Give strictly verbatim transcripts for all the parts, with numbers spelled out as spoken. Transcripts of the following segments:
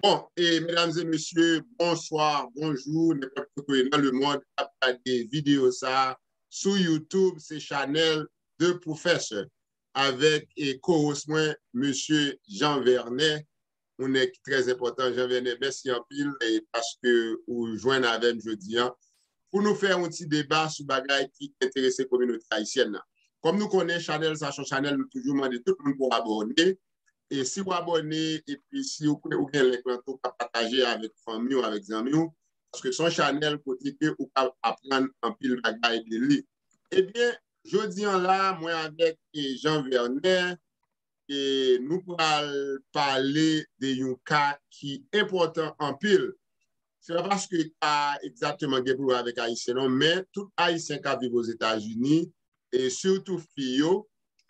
Bon, e medam e mesye, bonswa, bonjou, nenpòt kote w ye nan lemonn, ap gade videyo sa a sou YouTube, se chanèl The Professor, avèk e co-host mwen, mesye Jean Vernet, yon nèg ki trè enpòtan. Jean Vernet, mèsi anpil e paske ou jwenn avè m jodi a pou nou fè yon ti deba sou bagay ki enterese kominote ayisyèn nan. Kòm nou konnen, chanèl sa se yon chanèl nou toujou mande tout moun pou abòne. E si w abòne, epi si ou, ou gen link lan tou, ou ka pataje avèk fanmi w, avèk zanmi w, paske se yon chanèl kote ke ou ka aprann anpil bagay de li. Ebyen, jodi an la, mwen avèk e, Jean Vernet, e nou pral pale de yon ka ki enpòtan anpil. Se pa paske ka egzakteman gen pou wè avèk Ayisyen non, men tout Ayisyen k ap viv Ozetazini, e sitou fi yo,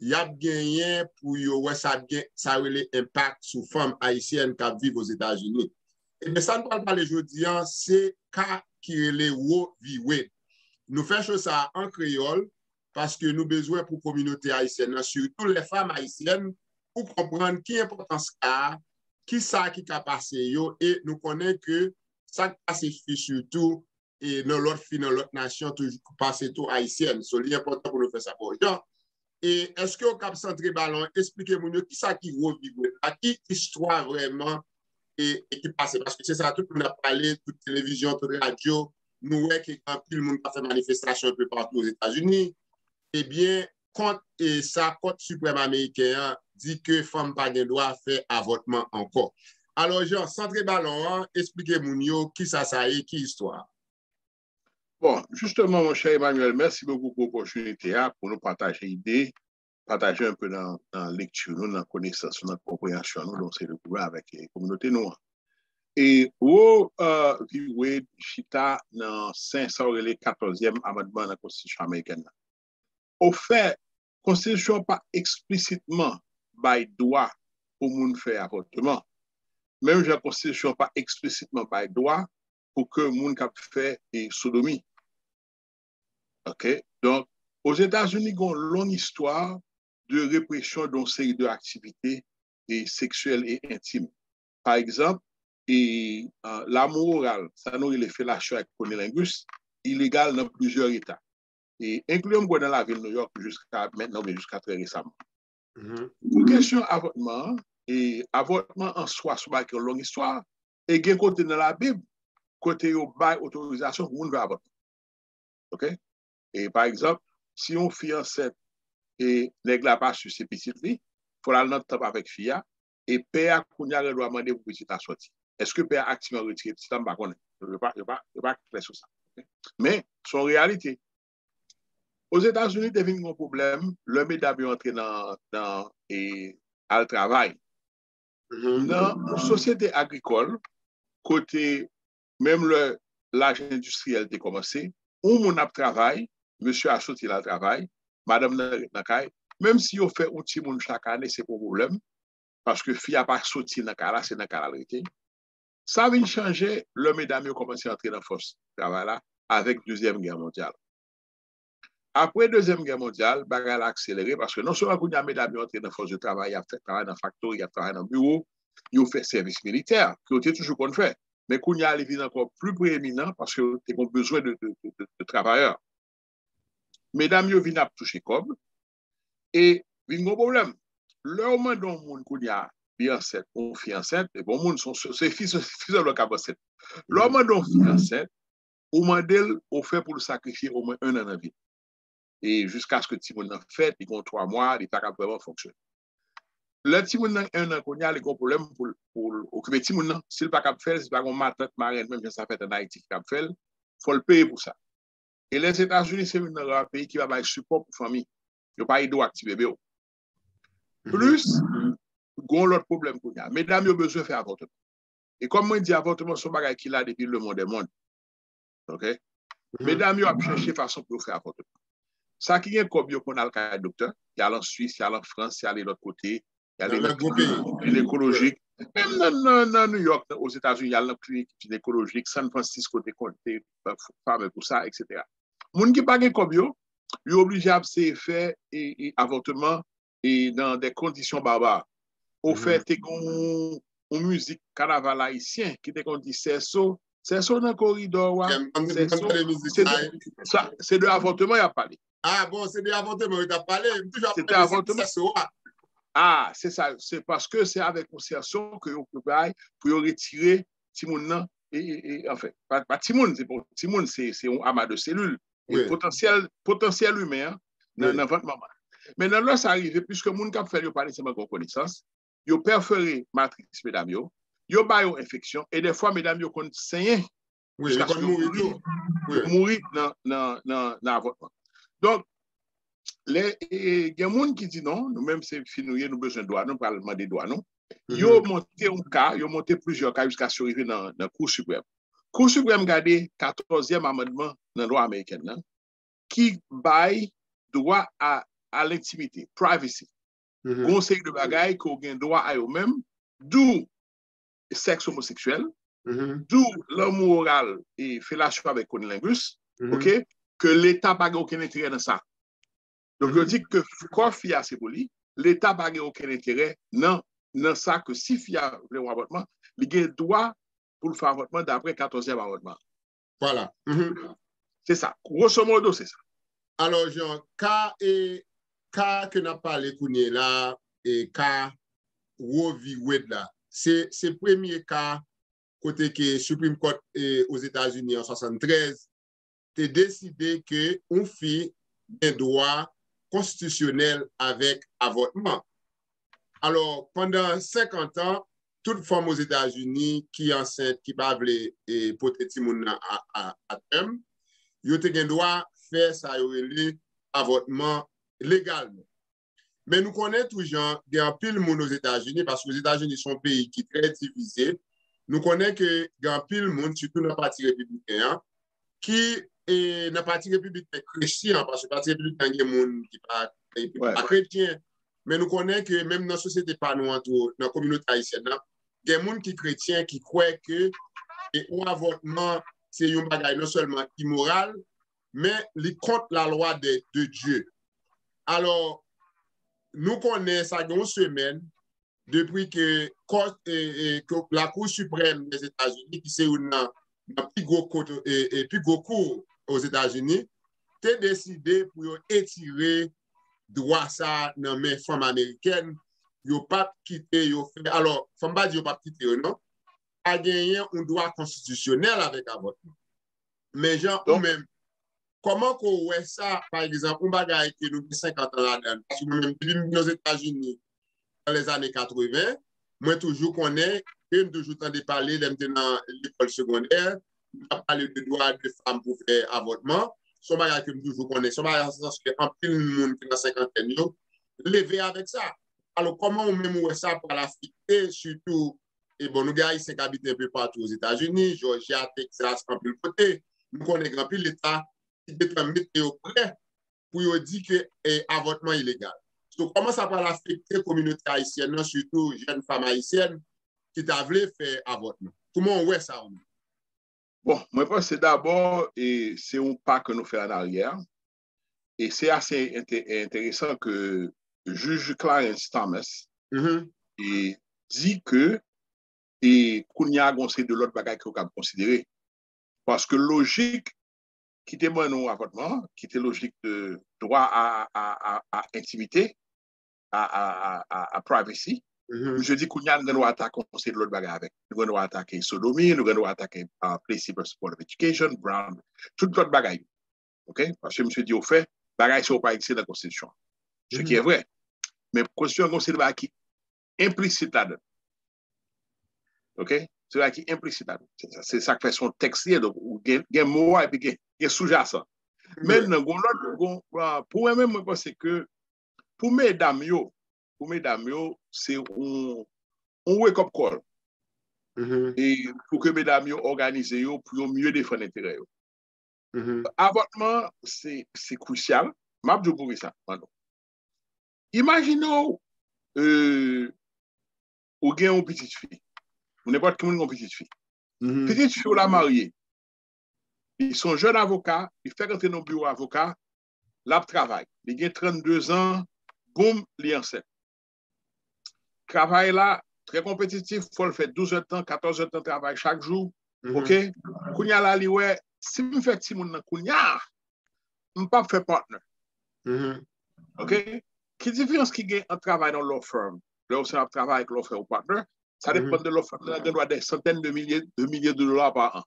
y ap genyen pou yo wè sa ap gen, sa rele enpak sou fanm ayisyèn k ap viv Ozetazini. Ebyen, sa n pral pale jodi a, se ka ki rele Roe v. Wade. Nou fè cho sa a an kreyòl, paske nou bezwen pou kominote ayisyèn nan, sitou lè fanm ayisyèn, pou konprann ki enpòtans ka a, ki sa ki ka pase yo, e nou konnen ke sa k pase fi sitou, e nan lòt fi, nan lòt nasyon, toujou pase tou ayisyèn. So, li enpòtan pou nou fè sa. Bon, Jean, e èske w kab santre balon, eksplike moun yo ki sa ki Roe v. Wade la, ki istwa vrèman e, e ki pase? Paske se sa tout moun ap pale, tout televizyon, tout radyo, nou wè ke gen anpil moun k ap fè manifestasyon enpe patou Ozetazini. Ebyen, kont e sa, Kòt Siprèm Ameriken an di ke fanm pa gen dwa fè avòtman ankò. Alò, Jean, santre balon an, eksplike moun yo ki sa sa ye, ki istwa a. Bon, jisteman, monchè Emmanuel, mèsi bokou pou opòtinite a pou nou pataje ide, pataje enpe nan, nan lekti nou, nan konesans nou, nan konpreyansyon nou, donk se de pwoblèm avèk eh, kominote nou an. E Roe uh, v. Wade chita nan sen sa w rele katòzyèm amandman nan konstitisyon amerikèn nan. Ofè, konstitisyon an pa eksplisitman bay dwa pou moun fè avòtman. Menm jan konstitisyon an pa eksplisitman bay dwa pou ke moun k ap fè e sodomi. Ok? Donk, Ozetazini gen yon long istwa de represyon de yon seri de aktivite e seksyèl e entim. Pa egzanp, e, uh, lamou oral, sa nou rele felasyon avèk konilengus, ilegal nan plizyè eta. E enkli m kwè nan lavil Nouyòk jiska mentnan oubyen jiska trè resaman. Pou kesyon avòtman an, e avòtman an swa se yon bagay ki yon long istwa, e gen kote nan Labib kote yo bay otorizasyon pou moun fè avòtman. Ok? E pa egzanp, si yon fi ansent e nèg la pa si se pitit li, fò l al nan tanp avèk fi a, e pè a kounye a gen dwa mande pou pitit la sòti. Èske pè a aktivman retire pitit la? M pa konnen. Yo pa, yo pa, yo pa klè sou sa. Ok? Men, se yon reyalite. Ozetazini te vin gen yon pwoblèm lè medam yo antre nan, nan e, al travay. Nan yon sosyete agrikòl, kote menm lè laj endistriyèl te kòmanse, yon moun ap travay, mesye a soti l al travay, madanm nan ret nan kay, menm si yo fè yon timoun chak ane, se pa yon pwoblèm, paske fi a pa soti nan kay la, se nan kay la l rete. Sa vin chanje lè medam yo kòmanse antre nan fòs travay la avèk Dezyèm Gè Mondyal. Apre Dezyèm Gè Mondyal, bagay la akselere paske non sèlman kounye a medam yo antre nan fòs de travay, y ap fè travay nan faktori, y ap travay nan biwo, yo fè sèvis militè, ke yo te toujou konn fè. Men kounye a, li vin ankò pli preyeminan paske te gen bezwen de, de, de, de, de travayè. Medam yo vin ap touche kòb, e vin gen pwoblèm. Lè w mande yon moun kounye a, li ansent, yon fi ansent, e bon moun, se fi, se fi sèlman k ap ansent. Lè w mande yon fi ansent, ou mande l, ou fè pou l sakrifye omwen en an nan vi l. E jiskaske timoun nan fèt, li gen twa mwa, li pa kab vrèman fonksyone. Lè timoun nan en an kounye a, li gen pwoblèm pou l, pou l okipe timoun nan. Si l pa kab fè l, si pa gen matant, marenn, menm jan sa fèt an Ayiti ki kab fè l, fò l peye pou sa. E Lèzetazini se youn nan ra peyi ki pa bay sipò pou fanmi. Yo pa ede w ak ti bebe w. Plis, gen yon lòt pwoblèm kounye a. Medam yo bezwen fè avòtman. E kòm mwen di, avòtman se yon bagay ki la depi lemonn dè monn. Ok? Medam yo ap chèche fason pou yo fè avòtman. Sa ki gen kòb yo konn al kay doktè, y al an Swis, y al an Frans, y ale lòt kote, y ale nan klinik jinekolojik. Menm nan, nan, nan New York, Ozetazini, y al nan klinik jinekolojik, San Francisco te konn te fame pou sa, etsetera. Moun ki pa gen kòb yo, yo oblije ap seye fè e, e, avòtman e, nan de kondisyon baba. Ofè, te gen yon yon mizik kanaval ayisyen ki te konn di sèso, sèso nan koridò a, sèso, se de, sa, se de avòtman y ap pale. Ah bon, se de avòtman yo t ap pale, m toujou ap Se de avòtman. Sèso a. Ah, se sa, se paske se avèk yon sèso ke yo bay pou yo retire timoun nan, e, e, e, anfen, pa, pa timoun, se pa timoun, se, se yon ama de selil. Potansyèl, potansyèl imen an nan, nan vant manman. Men nan lè sa rive, piske moun k ap fè l yo pa nesesèman gen konesans, yo pèfore matris medam yo, yo ba yo enfeksyon, e dèfwa medam yo konn senyen jiskaske yo mouri, yo mouri nan, nan, nan, nan avòtman. Donk, lè, e, gen moun ki di non, nou menm se fi nou ye, nou bezwen dwa, nou pral mande dwa nou. Yo monte yon ka, yo monte plizyè ka jiskaske yo rive nan, nan Kou Siprèm. Kou Siprèm gade katòzyèm amandman nan lwa amerikèn nan, ki bay dwa a, a lentimite, privacy. Gon seri de bagay ke w gen dwa a yo menm, dou sèks omoseksyèl, dou lanmou oral e felasyon avèk konilengus, oke, ke Leta pa gen okenn enterè nan sa. Donk, yo di ke kò fi a se pou li, Leta pa gen okenn enterè nan, nan sa ke si fi a vle yon avòtman, li gen dwa pou l fè avòtman dapre katòzyèm amandman. Vwala. Se sa. Gwoso modo, se sa. Alò, Jean, ka, e, ka ke n ap pale kounye la, e ka Roe v. Wade la, se, se premye ka kote ke Supreme Court, e, Ozetazini an swasanntrèz te deside ke yon fi gen dwa konstitisyonèl avèk avòtman. Alò, pandan senkant an, tout fanm Ozetazini ki ansent, ki pa vle, e, pote timoun nan a, a, a tèm, yo te gen dwa fè sa yo rele avòtman legalman. Men nou konnen tou, Jean, gen anpil moun Ozetazini, paske Ozetazini se yon peyi ki trè divize. Nou konnen ke gen anpil moun, sitou nan pati repibliken an, ki, e, nan pati repibliken kretyen an, paske pati repibliken an gen moun ki pa, e, ki pa kretyen. Men nou konnen ke menm nan sosyete pa nou an tou, nan kominote ayisyèn nan, gen moun ki kretyen, ki kwè ke, e, yon avòtman se yon bagay non sèlman imoral, men li kont lalwa de, de Dye. Alò, nou konnen sa gen yon semèn, depi ke kò, e, e, ke Lakou Siprèm Dèzetazini, ki se youn nan, nan pi gwo kot, e, e, pi gwo kou Ozetazini, te deside pou yo etire dwa sa a nan men fanm amerikèn, yo p ap kite yo fè, alò, fò m pa di yo p ap kite yo, non, pa genyen yon dwa konstitisyonèl avèk avòtman. Men Jean, ou menm, kòman ke w wè sa, pa egzanp, yon bagay ke nou gen senkant an ladan l? Paske mwen menm, depi m vin Ozetazini, nan lèzane katreven, mwen toujou konnen, ke m toujou tande pale, lè m te nan lekòl segondè, m t ap pale de dwa de fanm pou fè avòtman. Se yon bagay ke m toujou konnen. Se yon bagay nan sans ke anpil moun ki nan senkantèn yo leve avèk sa. Alò, kòman ou menm ou wè sa pral afekte, sitou, e bon, nou gen Ayisyen k abite enpe patou Ozetazini, Jòjya, Texas, anpil kote. Nou konnen gen anpil leta ki gentan mete yo prè pou yo di ke, e, avòtman ilegal. So, kòman sa pral afekte kominote ayisyèn nan, sitou jèn fanm ayisyèn ki ta vle fè avòtman? Kòman w wè sa ou menm? Bon, mwen panse dabò, e, se yon pa ke nou fè an aryè. E se ase ente-, enteresan ke jij Clarence Thomas, e, di ke, e, kounye a gon seri de lòt bagay ke yo kab konsidere. Paske lojik ki te ban nou avòtman, ki te lojik de dwa a, a, a, a entimite, a, a, a, a, a privacy, misye di kounye a nou gen dwa atake yon seri de lòt bagay avèk. Nou gen dwa atake sodomi, nou gen dwa atake, ah, place for supportive education, Brown, tout lòt bagay. Oke? Paske misye di ofè, bagay sa yo pa egziste nan konstitisyon an. Ce qui est vrai. Men konstitisyon an gen yon seri de bagay ki enplisit ladan l. Oke? Se bagay ki enplisit ladan l. Se sa, se sa k fè se yon tèks li ye, donk ou gen, gen mo a epi gen, gen soujasan. Men nan gon lòt, gon, ah, pou mwen menm, mwen panse ke pou medam yo, pou medam yo, se yon, yon wake up call. E pou ke medam yo òganize yo, pou yo mye defann enterè yo. Avòtman, se, se krisyal. M ap di w poukisa, Mano. Imajine w, e, ou gen yon pitit fi. Ou nenpòt ki moun gen yon pitit fi. Pitit fi w la marye. Li se yon jèn avoka, li fèk antre nan yon biwo avoka, l ap travay. Li gen trannde zan, boum, li ansent. Travay la trè konpetitif, fò l fè douz èdtan, katòz èdtan travay chak jou. Mhm. Oke? Kounye a la, li wè, si m fè timoun nan kounye a, m p ap fè partner. Mhm. Oke? Ki diferans ki gen ant travay nan law firm, lè w se ap travay ak law firm ou partner, sa depann de law firm nan, gen dwa de santèn de milye, de milye de dola pa an.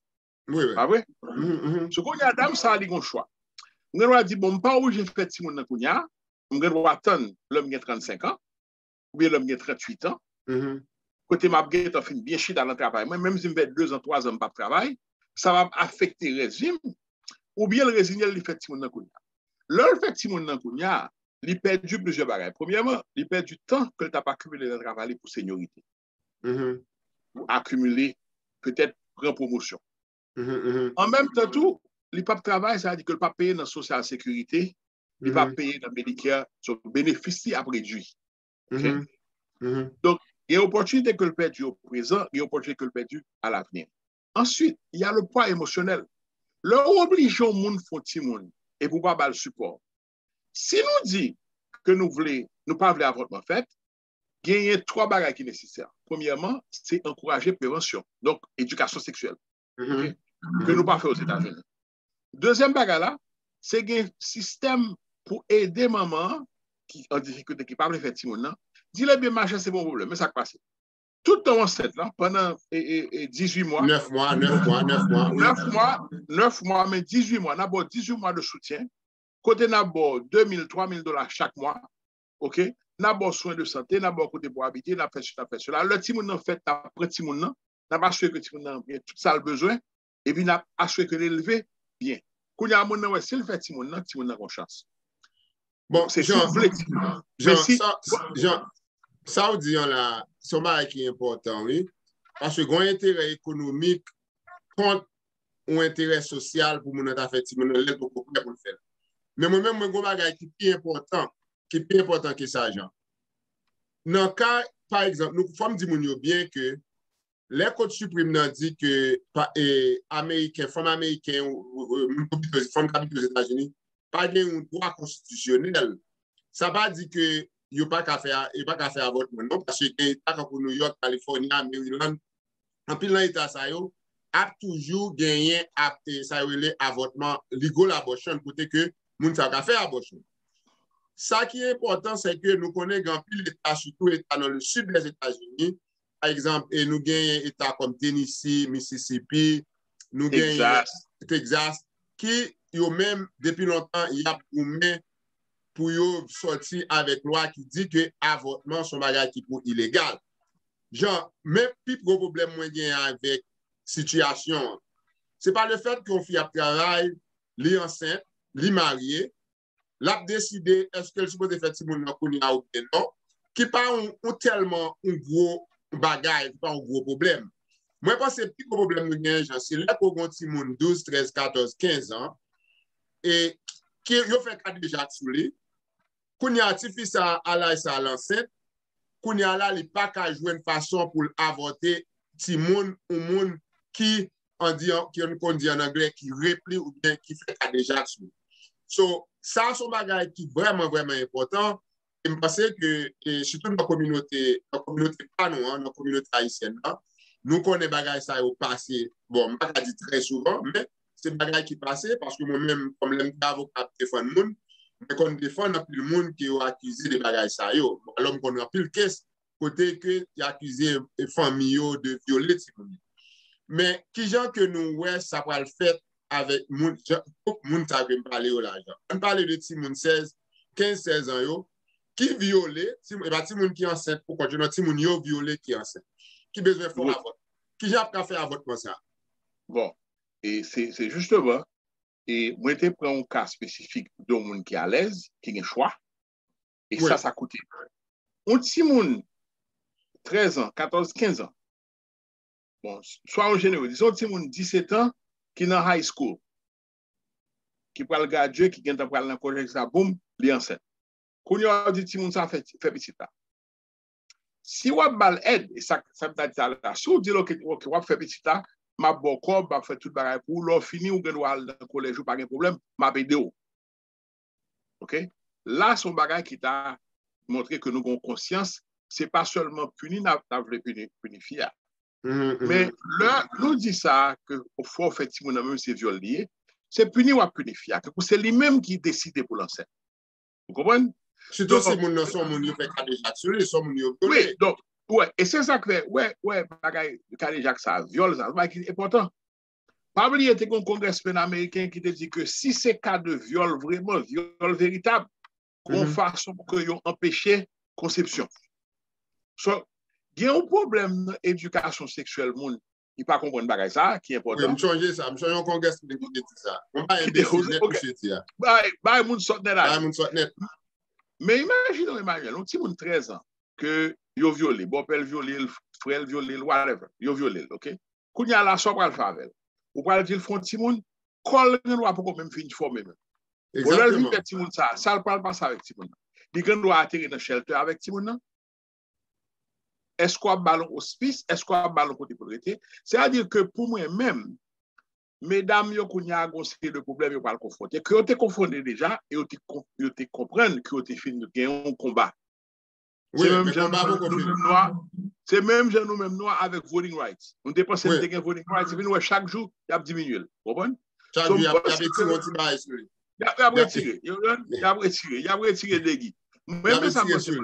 Wi, wi. Pa vre? Mhm, mhm. So kounye a, dam sa a, li gen chwa. M gen dwa di, bon, m pa oblije fè timoun nan kounye a, m gen dwa tann lè m gen trannsenk an, oubyen lè m gen trannwit an, kote m ap gentan fin byen chita nan travay mwen, menm si m fè dezan, twazan m p ap travay, sa p ap afekte rèz vi m, oubyen l rezinye l, li fè timoun nan kounye a. Lè l fè timoun nan kounye a, li pèdi plizyè bagay. Premyèman, li pèdi tan ke l t ap akimile nan travay li pou senyorite. Pou akimile, petèt pran pwomosyon. An menm tan tou, li p ap travay, sa vle di ke l p ap peye nan sosyal sekirite, li p ap peye nan Medicare, so benefis li ap redui. Oke? Donk, gen opòtinite ke l pèdi o prezan, gen opòtinite ke l pèdi a lavni. Answit, y a le pwa emosyonèl. Lè w oblije yon moun fè yon timoun, epi w pa ba l sipò. Si nou di ke nou vle, nou pa vle avòtman fèt, genyen twa bagay ki nesesè. Premyèman, se ankouraje prevansyon. Donk, edikasyon seksyèl. Oke? Ke nou pa fè Ozetazini. Dezyèm bagay la, se gen sistèm pou ede manman an ki an difikilte, ki pa vle fè timoun nan, di l, ebyen, machè, se pa yon pwoblèm. Men sa k pase. Tout tan w ansent lan, pandan e, e, e, dizuit mwa, nèf mwa, nèf mwa, nèf mwa, wi. Nèf mwa, nèf mwa, men dizuit mwa, n ap ba w dizuit mwa de soutyen, kote n ap ba w de mil, twa mil dola chak mwa, oke? N ap ba w swen de sante, n ap ba w kote pou w abite, n ap fè sesi, n ap fè sela. Lè timoun nan fèt, n ap pran timoun nan, n ap asire ke timoun nan gen tout sa l bezwen, epi n ap asire ke l elve byen. Kounye a, moun nan wè, si l fè timoun nan, timoun nan gen chans. Bon, se si w vle timoun nan. Men Jean, si sa, Jean, sa w di an la, se yon bagay ki enpòtan, wi. Paske gen yon enterè ekonomik kont yon enterè sosyal pou moun nan ta fè timoun nan lè l poko prè pou l fè l. Men mwen menm, mwen gen yon bagay ki pi enpòtan, ki pi enpòtan ke sa, Jean. Nan ka, pa egzanp, nou, fò m di moun yo byen ke lè Court Suprême nan di ke pa, e, Ameriken, fanm Ameriken, ou, ou, moun k abite, fanm k abite Ozetazini, pa gen yon dwa konstitisyonèl, sa pa di ke yo pa ka fè, yo pa ka fè avòtman, non, paske gen eta tankou New York, California, Maryland, anpil nan eta sa yo ap toujou genyen ap, e, sa yo rele avòtman, legal abortion, kote ke moun sa yo ka fè abortion. Sa ki enpòtan, se ke nou konnen gen anpil eta, sitou eta nan le sid dèzetazini, pa egzanp, e nou genyen eta kòm Tennessee, Mississippi, nou genyen Texas, ki yo menm, depi lontan, y ap goumen pou yo sòti avèk lwa ki di ke avòtman se yon bagay ki pou ilegal. Jean, men pi gwo pwoblèm mwen genyen avèk sitiyasyon an, se pa lefèt ke yon fi ap travay, li ansent, li marye, l ap deside èske l sipoze fè timoun nan kounye a oubyen non, ki pa yon, yon tèlman yon gwo bagay, ki pa yon gwo pwoblèm. Mwen panse pi gwo pwoblèm nou genyen, Jean, se lè ke w gen yon timoun douz, trèz, katòz, kenz an, e ke yo fè kadejak sou li, kounye a, tifi sa a, a laj sa a, l ansent, kounye a la, li pa ka jwenn fason pou l avòte timoun, yon moun ki, an di, ki nou konn di ann anglè, ki rape li oubyen ki fè kadejak sou li. So, sa se yon bagay ki vrèman, vrèman enpòtan. E m panse ke, e, sitou nan kominote, nan kominote pa nou an, nan kominote ayisyèn nan, nou konnen bagay sa yo pase, bon, m pa ka di trè souvan, men se bagay ki pase, paske mwen menm, kòm lè m te avoka ap defann moun, mwen konn defann anpil moun ke yo akize de bagay sa yo. Bon, alò m konn anpil kes kote ke y akize, e, fanmi yo de vyole timoun yo. Men, kijan ke nou wè sa pral fèt avèk moun, jan, tout moun sa ke m pale yo la, Jean? Ann pale de timoun sèz, kenz, sèz an yo, ki vyole, timoun, e pa timoun ki ansent pou kont yo, non, timoun yo vyole ki ansent, ki bezwen fè yon avòtman. Kijan y ap ka fè avòtman sa? Bon, e se, se jisteman, e mwen te pran yon ka espesifik de yon moun ki alèz, ki gen chwa, e sa, sa koute. Yon timoun trèz an, katòz, kenz an, bon, swa yon jenero, dizon yon timoun disèt an ki nan high school, ki pral gradye, ki gentan pral nan kolèj sa, boum, li ansent. Kounye a, w di timoun sa fè, fè pitit la. Si w ap ba l èd, e sa, sa m ta di talè a, si w di l, oke, oke, w ap fè pitit la, m ap ba w kòb, m ap fè tout bagay pou ou, lè w fini, ou gen dwa al nan kolèj ou, pa gen pwoblèm, m ap ede w. Oke? La, se yon bagay ki ta montre ke nou gen yon konsyans se pa sèlman pini n ap, n ap vle pini, pini fi a. Men lè nou di sa, ke fò w fè timoun nan menm se vyòl li ye, se pini w ap pini fi a. Tankou se li menm ki deside pou l ansent. Ou konprann? Sitou si moun nan se yon moun yo fè kadejak sou li, se yon moun yo vyole. Wi, donk, wè, e se sa k fè, wè, wè, bagay kadejak sa, vyòl sa, se bagay ki enpòtan. Pa bliye, te gen yon kongresmenn ameriken ki te di ke si se ka de vyòl, vrèman, vyòl veritab, gon fason pou ke yo anpeche konsepsyon. So, gen yon pwoblèm nan edikasyon seksyèl moun, li pa konprann bagay sa a, ki enpòtan. M sonje sa, m sonje yon kongresmenn ki te di sa. Yon bagay enbesil nèt misye di a. Bay, bay moun sòt nèt la. Bay moun sòt nèt. Men imajine w, Emmanuel, yon timoun trèz an, ke yo vyole, bòpè l vyole l, frè l vyole l, whatever, yo vyole l, oke? Kounye a la, sa w pral fè avè l? Ou pral di l fè yon timoun, kò l gen dwa poko menm fin fòme menm. Bon, lè l vin fè timoun sa, sa l pral pase avèk timoun nan? Li gen dwa ateri nan shelter avèk timoun nan? Èske w ap ba l yon ospis? Èske w ap ba l yon kote pou l rete? Sètadi ke pou mwen menm, medam yo kounye a gon seri de pwoblèm yo pral konfwonte, ke yo te konfwonte deja, e yo te, yo te konprann ke yo te fin gen yon konba. Se menm jan nou menm nwa, se menm jan nou menm nwa avèk voting rights. Nou te panse nou te gen voting rights, epi nou wè chak jou, y ap diminye l. Konprann? Chak jou, y ap, y ap retire yon ti bagay sou li. Y ap, y ap retire. Y ap retire. Y ap retire degi. Mwen, men sa m panse.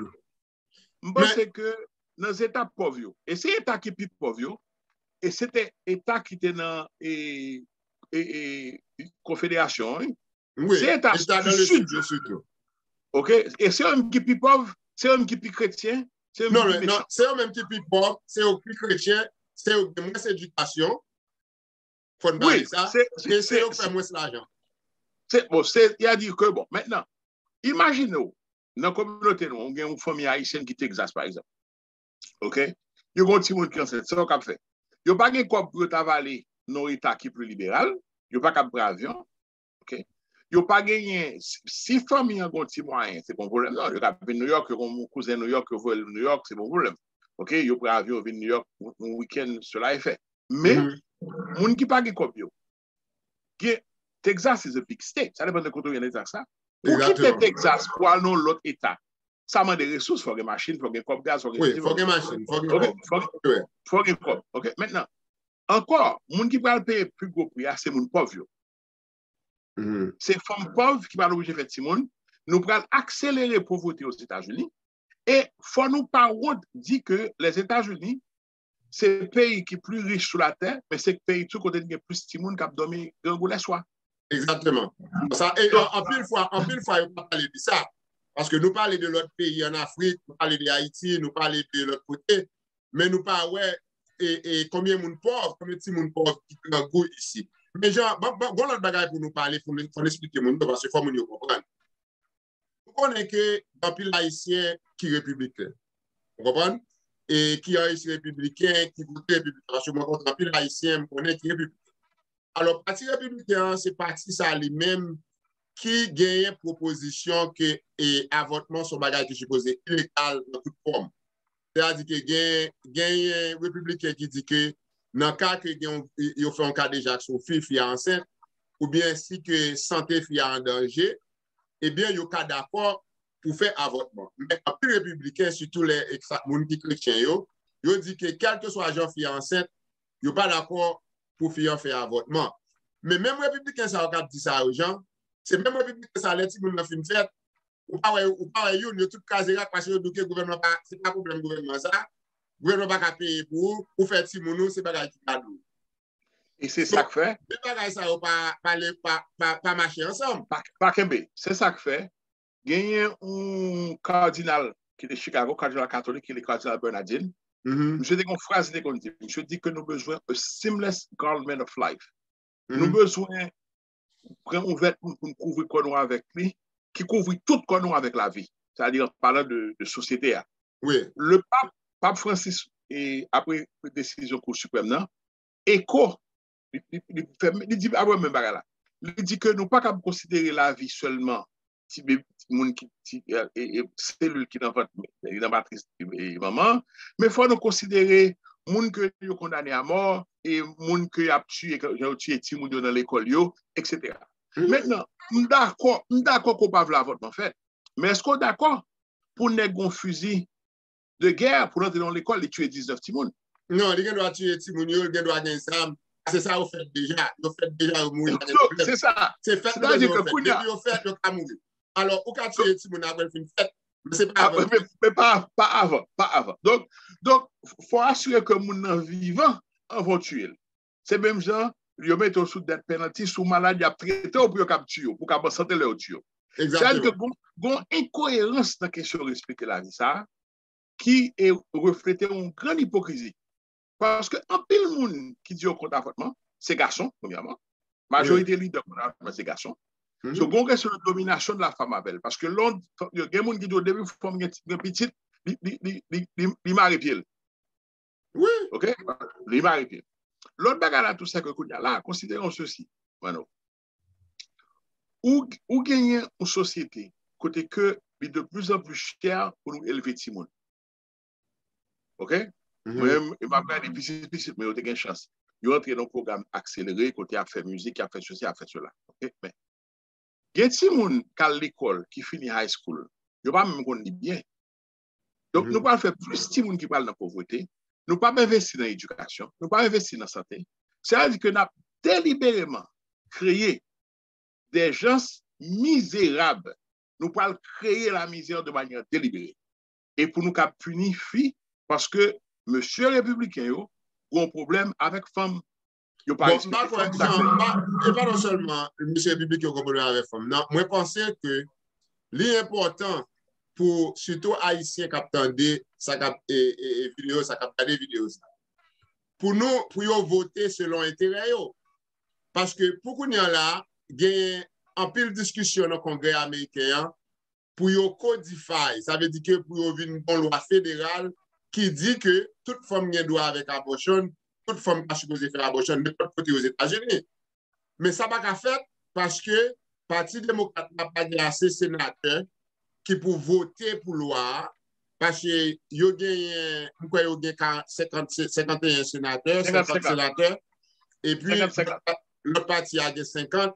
M panse ke nan eta pòv yo, e se eta ki pi pòv yo, e se te eta ki te nan e, e, e, konfederasyon an, wi. Se eta di sid yo sitou. Oke? E se yo menm ki pi pòv, se yo menm ki pi kretyen, se yo menm ki pi mechan. Non, se yo menm ki pi pòv, se yo ki pi kretyen, se yo ki gen mwens edikasyon. Fò n pale sa. E se yo ki fè mwens lajan. Se, bon, se, y a di ke, bon, mentnan, imajine w, nan kominote nou, ou gen yon fanmi ayisyèn ki Texas, pa egzanp. Oke? Yo gen yon timoun ki ansent, sa yo k ap fè? Yo pa gen kòb pou yo ta vale nan yon eta ki pli liberal, yo pa kab pran avyon, oke? Yo pa genyen, si, si fanmi an gen yon ti mwayen, se pa yon pwoblèm, non, yo ka vin New York, yo gen yon kouzen New York, yo voye l New York, se pa yon pwoblèm. Oke? Yo pran avyon, yo vin New York, yon, yon wikenn, sela e fè. Men, moun ki pa gen kòb yo, gen, Texas is a big state. Sa depann de kote w ye nan Texas la. Pou kite Texas pou al nan yon lòt eta, sa mande resous, fò gen machin, fò gen kòb gaz, fò gen... Wi, fò gen machin, fò gen kòb. Fò gen kòb. Oke, mentnan, ankò, moun ki pral peye pi gwo pri a, se moun pòv yo. Se fanm pòv ki pral oblije fè timoun. Nou pral akselere povrete Ozetazini. E fò nou pa wont di ke Lèzetazini se peyi ki pli rich sou latè, men se peyi tou kote n gen plis timoun k ap dòmi grangou lèswa. Egzakteman. Sa, e, an, anpil fwa, anpil fwa, yo pa pale de sa. Paske nou pale de lòt peyi ann Afrik, nou pale de Ayiti, nou pale de lòt kote, men nou pa wè e, e, konbyen moun pòv, konbyen timoun pòv ki grangou isit. Men jan, bon, bon, gon lòt bagay pou nou pale, pou nou, pou nou esplike moun yo, paske fò moun yo konprann. Nou konnen ke gen anpil Ayisyen ki repibliken. Ou konprann? E ki anrejistre repibliken, ki vote repibliken. Paske mwen kontre anpil Ayisyen, m konnen ki repibliken. Alò, pati repibliken an, se pati sa li menm ki genyen pwopozisyon ke e, avòtman se yon bagay ki sipoze ilegal nan tout fòm. Sètadi ke gen, genyen repibliken ki di ke nan ka ke gen, yo fè yon kadejak sou fi, fi a ansent, oubyen si ke sante fi a an danje, ebyen, yo ka dakò pou fè avòtman. Men anpil repibliken, sitou lè eksa-, moun ki kretyen yo, yo di ke kèlkeswa jan fi a ansent, yo pa dakò pou fi an fè avòtman. Men menm repibliken sa yo k ap di sa yo, Jan, se menm repibliken sa, lè timoun nan fin fèt, ou pa wè, ou pa wè youn, yo tout kraze rak paske yo di ke gouvènman pa, se pa pwoblèm gouvènman sa, gouvènman pa ka peye pou ou, ou fè timoun ou, se bagay ki kado. E se sa k fè. De bagay sa yo pa, pa, pa, pa, pa mache ansanm. Pa, pa kenbe. Se sa k fè. Genyen yon kadinal ki te Chicago, kadinal katolik, ki rele Kadinal Bernardin. Misye te gen yon fraz li te konn di. Misye di ke nou bezwen a seamless garment of life. Nou bezwen pran yon vètman pou n kouvri kò nou avèk li, ki kouvri tout kò nou avèk lavi. Sètadi, an palan de, de sosyete a. Wi. Le pap, Pap Francis, e, apre desizyon Kou Siprèm nan, eko, li, li, li fè, li di apre menm bagay la. Li di ke nou pa kab konsidere lavi sèlman ti bebe, moun ki, ti, e, e, e, selil ki nan vant, ki nan matris, e, manman an, men fò nou konsidere moun ke yo kondane a mò, e moun ke y ap tiye, jan yo tiye timoun yo nan lekòl yo, etsetera. Mentnan, m dakò, m dakò ke w pa vle avòtman fèt, men èske w dakò pou nèg gen yon fizi de guerre pou l antre nan yon lekòl, li tiye diznèf timoun. Non, li gen dwa tiye timoun yo, li gen dwa gen zam. Se sa yo fèt deja. Yo fèt deja, yo mouri, pa gen pwoblèm. Se sa. Se fèt nou bezwen yo fèt. Depi yo fèt, yo ka mouri. Alò, ou ka tiye timoun apre l fin fèt, men se pa avan. Men pa, pa avan, pa avan. Donk, donk, fò asire ke moun nan vivan anvan w tiye l. Se menm jan, yo mete w sou death penalty, si w malad, y ap trete w pou yo kab tiye w, pou w kab an sante lè yo tiye w. Sa vle di ke gon, gon enkoyerans nan kesyon respekte lavi sa a, ki e reflete yon grann ipokrizi. Paske anpil moun ki di yo kont avòtman, se gason, premyèman. Majorite lidè kont avòtman, se gason. So, gon kesyon de dominasyon de la femme avè l. Paske lè w, gen moun ki di yo depi fanm gen, gen pitit, li, li, li, li, li, li mare pye l. Wi. Ok? Li mare pye l. Lòt bagay la tou, se ke kounye a la, konsidere yon sesi, Mano. Ou, ou genyen yon sosyete kote ke li de plus en plus chè pou nou elve timoun. Ok? Mwen menm, m ap gade pitit, pitit mwen, yo te gen chans. Yo antre nan yon pwogram akselere, kote y ap fè mizik, y ap fè sesi, y ap fè sela. Ok? Men, gen timoun k al lekòl, ki fini high school, yo pa menm konn li byen. Donk, nou pral fè plis timoun ki pral nan povrete. Nou p ap envesti nan edikasyon. Nou p ap envesti nan sante. Sa vle di ke n ap delibereman kreye des gens misérables. Nou pral kreye lamizè de manyè delibere. E pou nou kab pini fi, paske mesye repibliken yo gon pwoblèm avèk fanm. Yo pa respekte fanm. Bon, m pa kwè, non, m pa, e pa non sèlman mesye repibliken yo gon pwoblèm avèk fanm. Non, mwen panse ke li enpòtan pou sitou Ayisyen k ap tande sa k ap, e, e, e, videyo sa, k ap gade videyo sa, pou nou, pou yo vote selon enterè yo. Paske pou kounye a la, genyen anpil diskisyon nan Kongrè ameriken an pou yo codify, sa vle di ke pou yo vin gon lwa federal ki di ke tout fanm gen dwa avèk abortion, tout fanm ka sipoze fè abortion nenpòt kote Ozetazini. Men sa pa ka fèt paske Pati Demokrat la pa gen ase senatè ki pou vote pou lwa a, paske yo genyen, m kwè yo gen ka-, senkant, se-, senkanteyen senatè, senkant senatè, epi lòt pa-, lòt pati a gen senkant,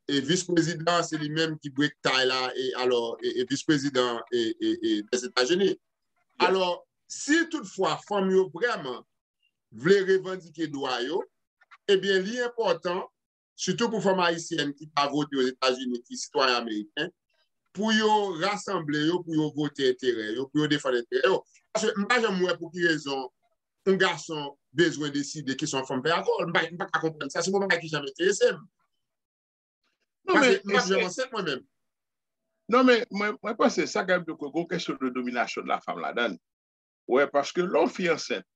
e vis prezidan, se li menm ki break tie la, e alò, e, e vis prezidan, e, e, e, Dèzetazini. Alò, si toutfwa fanm yo vrèman vle revandike dwa yo, ebyen, li enpòtan, sitou pou fanm ayisyèn ki ka vote Ozetazini, ki sitwayen ameriken, pou yo rasanble yo, pou yo vote enterè yo, pou yo defann enterè yo. Paske m pa janm wè pou ki rezon yon gason bezwen deside kisa yon fanm fè ak kò l. M pa, m pa ka konprann sa. Se yon bagay ki janm enterese m. Non, paske men, m pa janm ansent mwen menm. Non, men mwen, mwen panse sa k ap di ke gon kesyon de dominasyon de la femme ladan l. Wè, paske lè yon fi ansent,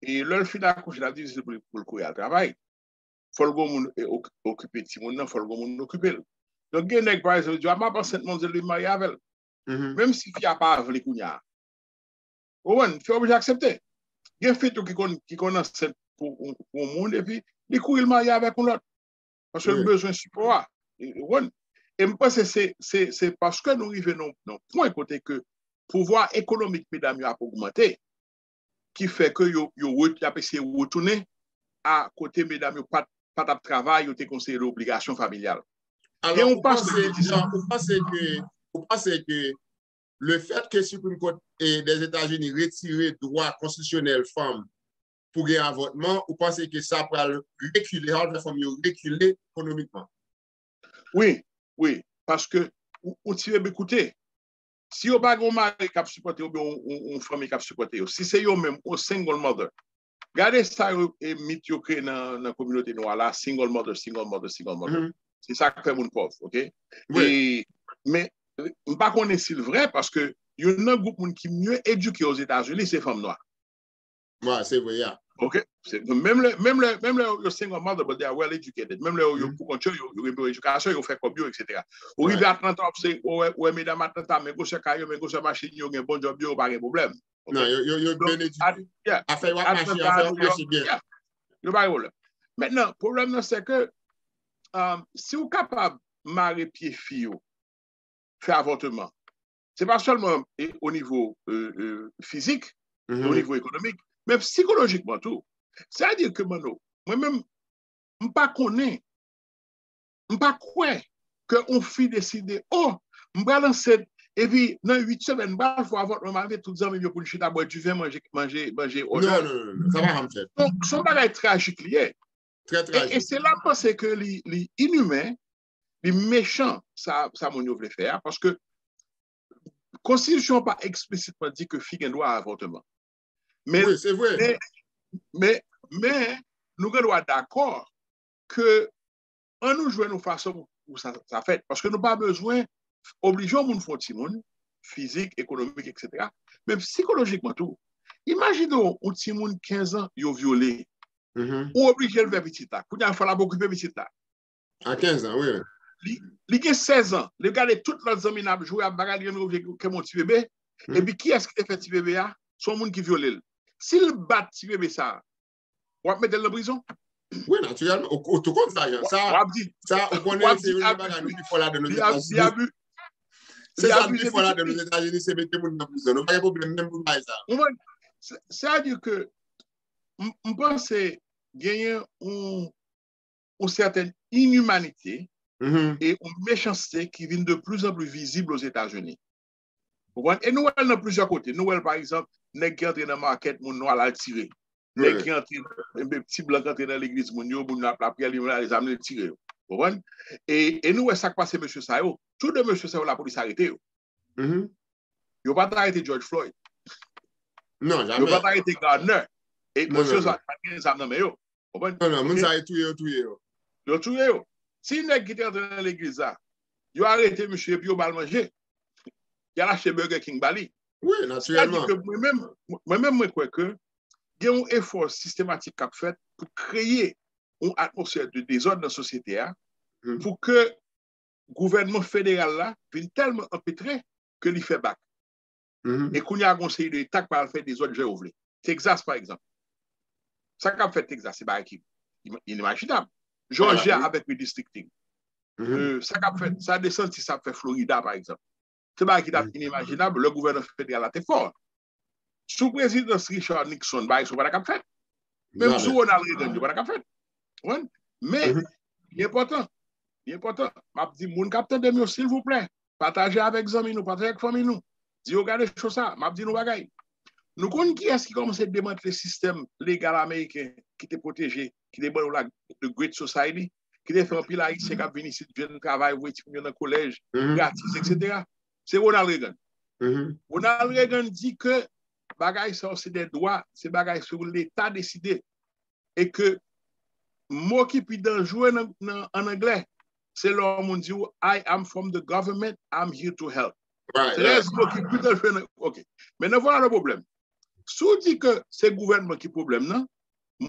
e lè l fin akouche, l ap difisil pou l, pou l kouri al travay. Fò l gon moun, e, ok-, okipe timoun nan, fò l gon moun okipe l. Donk, gen nèg, pa egzanp, yo di, "A, m ap ansent, manmzèl, li marye avè l." Menm si fi a pa vle kounye a. Ou konprann? Fi a oblije aksepte. Gen fi tou ki konn, ki konn ansent pou, pou yon moun, epi li kouri, l marye avèk yon lòt. Paske l bezwen sipò a. E, ou konprann? E m panse se, se, se paske nou rive nan, nan pwen kote ke pouvwa ekonomik medam yo ap ogmante, ki fè ke yo, yo re-, y ap eseye retounen a kote medam yo pa t, pa t ap travay, yo te konsidere obligasyon familyal. Alò, ou panse, Jean, ou panse ke, ou panse ke le fèt ke Supreme Court, e, Dèzetazini retire dwa konstitisyonèl fanm pou gen avòtman, ou panse ke sa pral rekile, sa pral fè fanm yo rekile ekonomikman? Wi, wi, paske ou, ou ti bebe koute. Si yo pa gen yon mari k ap sipòte yo, oubyen yon, yon, yon fanmi k ap sipòte yo, si se yo menm, yon single mother, gade sa yo, e, mit yo kreye nan, nan kominote nou a la, single mother, single mother, single mother. Se sa k fè moun pòv, ok? E, men, m pa konnen si l vrè, paske youn nan gwoup moun ki mye edike Ozetazini, se fanm nwa. Wi, se vre, ya. Ok? Se, menm lè, menm lè, menm lè yo single mother, but they are well educated. Menm lè yo, yo pou kont yo, yo, yo gen bon edikasyon, yo fè kòb yo, etsetera. Ou rive Atlanta, w ap se, ou wè, ou wè medam Atlanta, men gwosè kay yo, men gwosè machin yo, gen bon djòb yo, yo pa gen pwoblèm. Ok? Non, yo, yo, yo byen edike. Afè yo ap mache, afè yo ap mache byen. Yo pa gen pwoblèm. Mentnan, pwoblèm nan, se ke, um, si w kapab mare pye fi yo, fè avòtman. Se pa sèlman, e, o nivo, e, e, fizik, e o nivo ekonomik, men sikolojikman tou. Sètadi ke, Manno, mwen menm, m pa konnen, m pa kwè ke yon fi deside, "O, m pral ansent, Epi, nan uit semèn, m pral fè avòtman, m envite tout zanmi m yo pou n chita bwè diven, manje, manje, manje order. Non, non, non, non, sa pa janm fèt. Donk, se yon bagay trajik li ye. Trè trajik. E, e se la m panse ke li, li inimen, li mechan, sa, sa moun yo vle fè a, paske konstitisyon pa eksplisitman di ke fi gen dwa a avòtman. Men, men, men, men, nou gen dwa dakò ke an nou jwenn yon fason pou, pou sa, sa fèt. Paske nou pa bezwen oblije yon moun fè yon timoun, fizik, ekonomik, etsetera. Men sikolojikman tou, imajine w, yon timoun kenz an, yo vyole. Ou oblije l fè pitit la. Kounye a, fò l ap okipe pitit la. A kenz an, wi. Li, li gen sèz an. Li gade tout lòt zanmi n ap jwe, ap bagay, li gen oblije kenbe yon ti bebe. Epi kiyès ki te fè ti bebe a? Se yon moun ki vyole l. Si l bat ti bebe sa a, w ap mete l nan prizon? Wi, natirèlman. Ou, ou tou konn sa, Jan. Sa, w ap di, sa, ou konnen se youn nan bagay nou pi fò ladan Ozetazini. Se sa nou pi fò ladan Ozetazini, se mete moun nan prizon. Nou pa gen pwoblèm menm pou bagay sa. Ou konprann? Sètadi ke m, m panse genyen yon, yon sètèn inimanite e yon mechanste ki vin de plus en plus vizib Ozetazini. Ou konprann? E nou wè l nan plizyè kote. Nou wè l, pa egzanp, nèg ki antre nan makèt, moun nwa la, l tire. Nèg ki antre, enben, ti blan ki antre nan legliz moun yo, moun yo ap lapriyè, li menm l ale zam li, l tire yo. Ou konprann? E, e nou wè sa k pase mesye sa yo. Tou de mesye sa yo, lapolis arete yo. Yo pa t arete George Floyd. Non, jamè. Yo pa t arete Gardner. E mesye sa pa t gen zam nan men yo. Konprann? Non, non, moun sa yo touye yo, touye yo. Yo touye yo. Si nèg ki te antre nan legliz la, yo arete misye epi yo ba l manje. Y al achte Burger King ba li. Wi, natirèlman. Sètadi ke mwen menm, mwen menm, mwen kwè ke gen yon efò sistematik k ap fèt pou kreye yon atmosfè de dezòd nan sosyete a, pou ke gouvènman federal la vin tèlman anpetre ke li fè bak. E kounye a, gon seri de eta k pral fè dezòd jan yo vle. Texas, pa egzanp. Sa k ap fèt Texas, se bagay ki im-, inimajinab. Georgia avèk redistricting. Euh, sa k ap fèt, sa DeSantis ap fè Florida, pa egzanp. Se bagay ki t ap inimajinab lè gouvènman federal la te fò. Sou prezidans Richard Nixon, bagay sa yo pa t ap fèt. Menm sou Ronald Reagan, yo pa t ap fèt. Ou konprann? Men, li enpòtan. Li enpòtan. M ap di moun k ap tande m yo, silvouplè, pataje avèk zanmi nou, pataje avèk fanmi nou. Di yo gade cho sa, m ap di nou bagay. Nou konn kiyès ki kòmanse demantle sistèm legal ameriken ki te pwoteje, ki te ban nou la, the Great Society, ki te fè anpil Ayisyen k ap vin isit jwenn travay, voye timoun yo nan kolèj, gratis, etsetera. Se Ronald Reagan. Ronald Reagan di ke bagay sa yo se de dwa, se bagay sa yo Leta deside. E ke mo ki pi danjere nan, nan, an anglè, se lè yon moun di w, "I am from the government, I'm here to help." Trèz mo ki pi danjere nan, ok. Men nan vwala le pwoblèm. Si w di ke se gouvènman ki pwoblèm nan,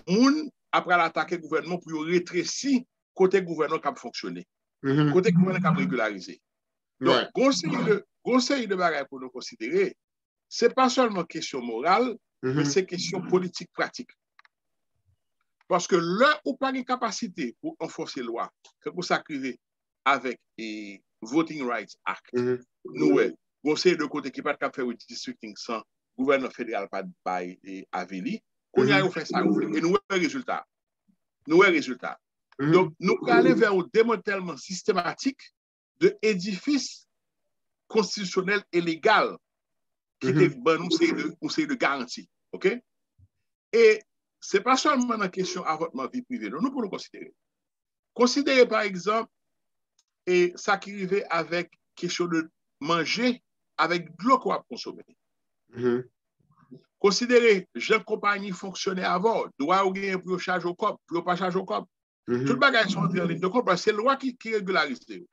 moun ap pral atake gouvènman pou yo retresi kote gouvènman k ap fonksyone, kote gouvènman k ap regilarize. Donk, gon seri de, gon seri de bagay pou nou konsidere. Se pa sèlman kesyon moral, men se kesyon politik pratik. Paske lè ou pa gen kapasite pou anfòse lwa, tankou sa k rive avèk, e, Voting Rights Act, nou wè, gon seri de kote ki pa t kab fè redistricting san gouvènman federal pa t bay, e, avi li. Kounye a, yo fè sa yo vle. E nou wè rezilta. Nou wè rezilta. Donk, nou prale vè yon demantèlman sistematik de edifis konstitisyonèl e legal ki te ban nou seri de, yon seri de garanti. Ok? E se pa sèlman nan kesyon avòtman, vi prive, non, nou pou nou konsidere. Konsidere, pa egzanp, e sa ki rive avèk kesyon de manje avèk dlo ke w ap konsome. Konsidere jan konpayi fonksyone avè w, dwa yo genyen pou yo chaje w kòb, pou yo pa chaje w kòb. Tout bagay sa yo antre an liy de kont, paske se lwa ki, ki regilarize yo.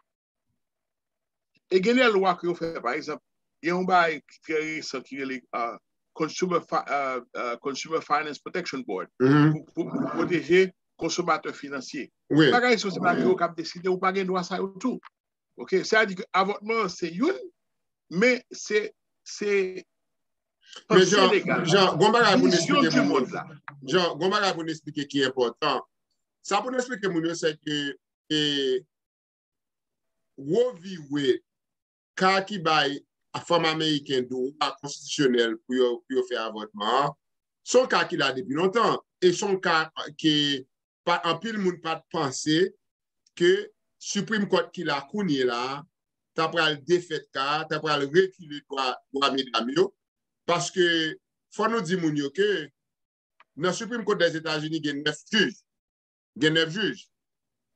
E gen de lwa ke yo fè, pa egzanp, gen yon bagay ki trè resan ki rele, ah, Consumer Fi-, ah, ah, Consumer Finance Protection Board, pou, pou, pou pwoteje konsomatè finansye. Bagay sa yo, se bagay yo k ap deside, ou pa gen dwa sa yo tou. Ok, sa di ke avòtman an se youn, men se, se panse legal la, vizyon di mond la. Jan, gon bagay pou n esplike moun yo. Jan, gon bagay pou n esplike ki enpòtan. Sa pou n esplike moun yo, se ke, e, Roe v. Wade, ka ki bay fanm ameriken dwa konstitisyonèl pou yo, pou yo fè avòtman an, se yon ka ki la depi lontan. E se yon ka ke pa, anpil moun pa t panse ke Supreme Court ki la kounye la a, ta pral defèt ka a, ta pral rekile dwa, dwa medam yo. Paske, fò nou di moun yo ke nan Supreme Court des États-Unis, gen nèf jij. Gen nèf jij.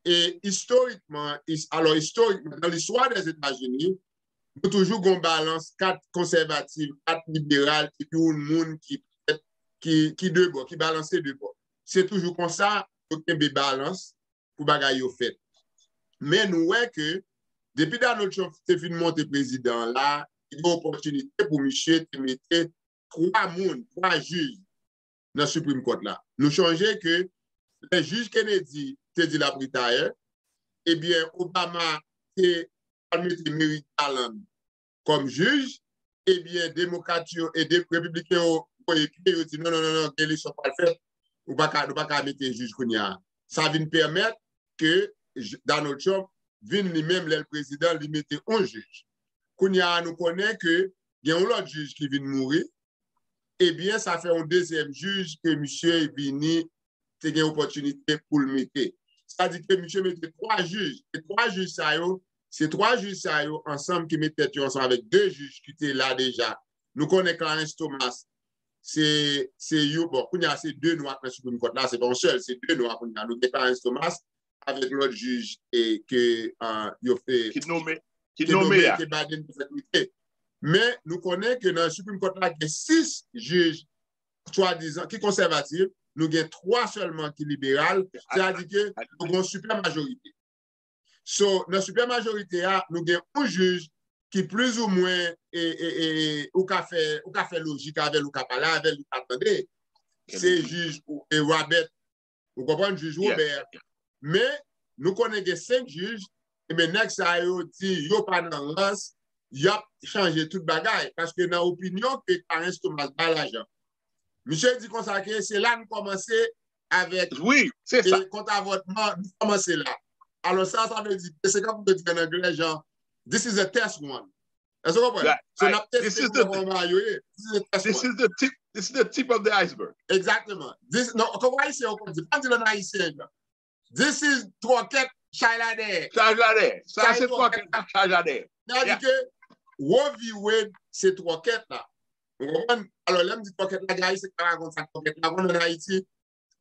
E istorikman, is, alò, istorikman, nan listwa Dèzetazini, nou toujou gon balans kat konsèvatif, kat liberal, epi yon moun ki, ki, ki de bò, ki balanse de bò. Se toujou konsa, yo kenbe balans pou bagay yo fèt. Men nou wè ke depi Donald Trump te fin monte prezidan an la, li gen opòtinite pou misye te mete twa moun, twa jij nan Supreme Court la. Nou chonje ke lè jij Kennedy te di l ap retire, ebyen, Obama te al mete Merrick Garland kòm jij, ebyen, demokrat yo e de, repibliken yo voye pye, yo di non, non, non, non, gen eleksyon k pral fèt, ou pa ka, nou pa ka mete jij kounye a. Sa vin pèmèt ke j-, Donald Trump vin li menm lè l prezidan, li mete yon jij. Kounye a, nou konnen ke gen yon lòt jij ki vin mouri, ebyen, sa fè yon dezyèm jij ke misye vini te gen opòtinite pou l mete. Sa di ke misye mete twa jij, e twa jij sa yo, se twa jij sa yo ansanm ki met tèt yo ansanm avèk de jij ki te la deja. Nou konnen Clarence Thomas, se, se yo, bon, kounye a se de nwa k nan Supreme Court la, se pa yon sèl, se de nwa kounye a. Nou gen Clarence Thomas avèk lòt jij e ke, ah, yo fè, ki nome, ki ki nome nome a. Ke Biden te fèk mete. Men nou konnen ke nan Supreme Court la, gen sis jij swadizan ki konsèvatif, nou gen twa sèlman ki liberal, sètadi ke nou gen yon sipè majorite. So, nan sipè majorite a, nou gen yon jij ki plizoumwen, e, e, e, ou ka fè, ou ka fè lojik avè l, ou ka pale avè l, ou ka tande. Se jij, e, Robert, ou konprann, jij Robert. Men, nou konnen gen senk jij, ebyen, nèg sa yo di yo pa nan rans, y ap chanje tout bagay. Paske nan opinyon ke Clarence Thomas bay lajan, misye di konsa ke se la n kòmanse avèk, wi, se sa, e, kont avòtman, nou kòmanse la. Alò, sa, sa vle di, se kankou yo di an anglè, jan, this is a test run. Èske w konprann? Right, so, n ap teste pou nou wè kòman yo ye. This is a test run. This is the tip, this is the tip of the iceberg. Egzakteman. This, non, kòm ayisyen yo konn di, pa di l an ayisyen, jan. This is twòkèt chay la dèyè. Chaj la dèyè. Sa se twòkèt la, chaj la dèyè. Sa vle di ke Roe v. Wade se twòkèt la. Ou konprann? Alò, lè m di twòkèt la, gen ayisyen ki pa konn sa twòkèt la. Ou konn an Ayiti,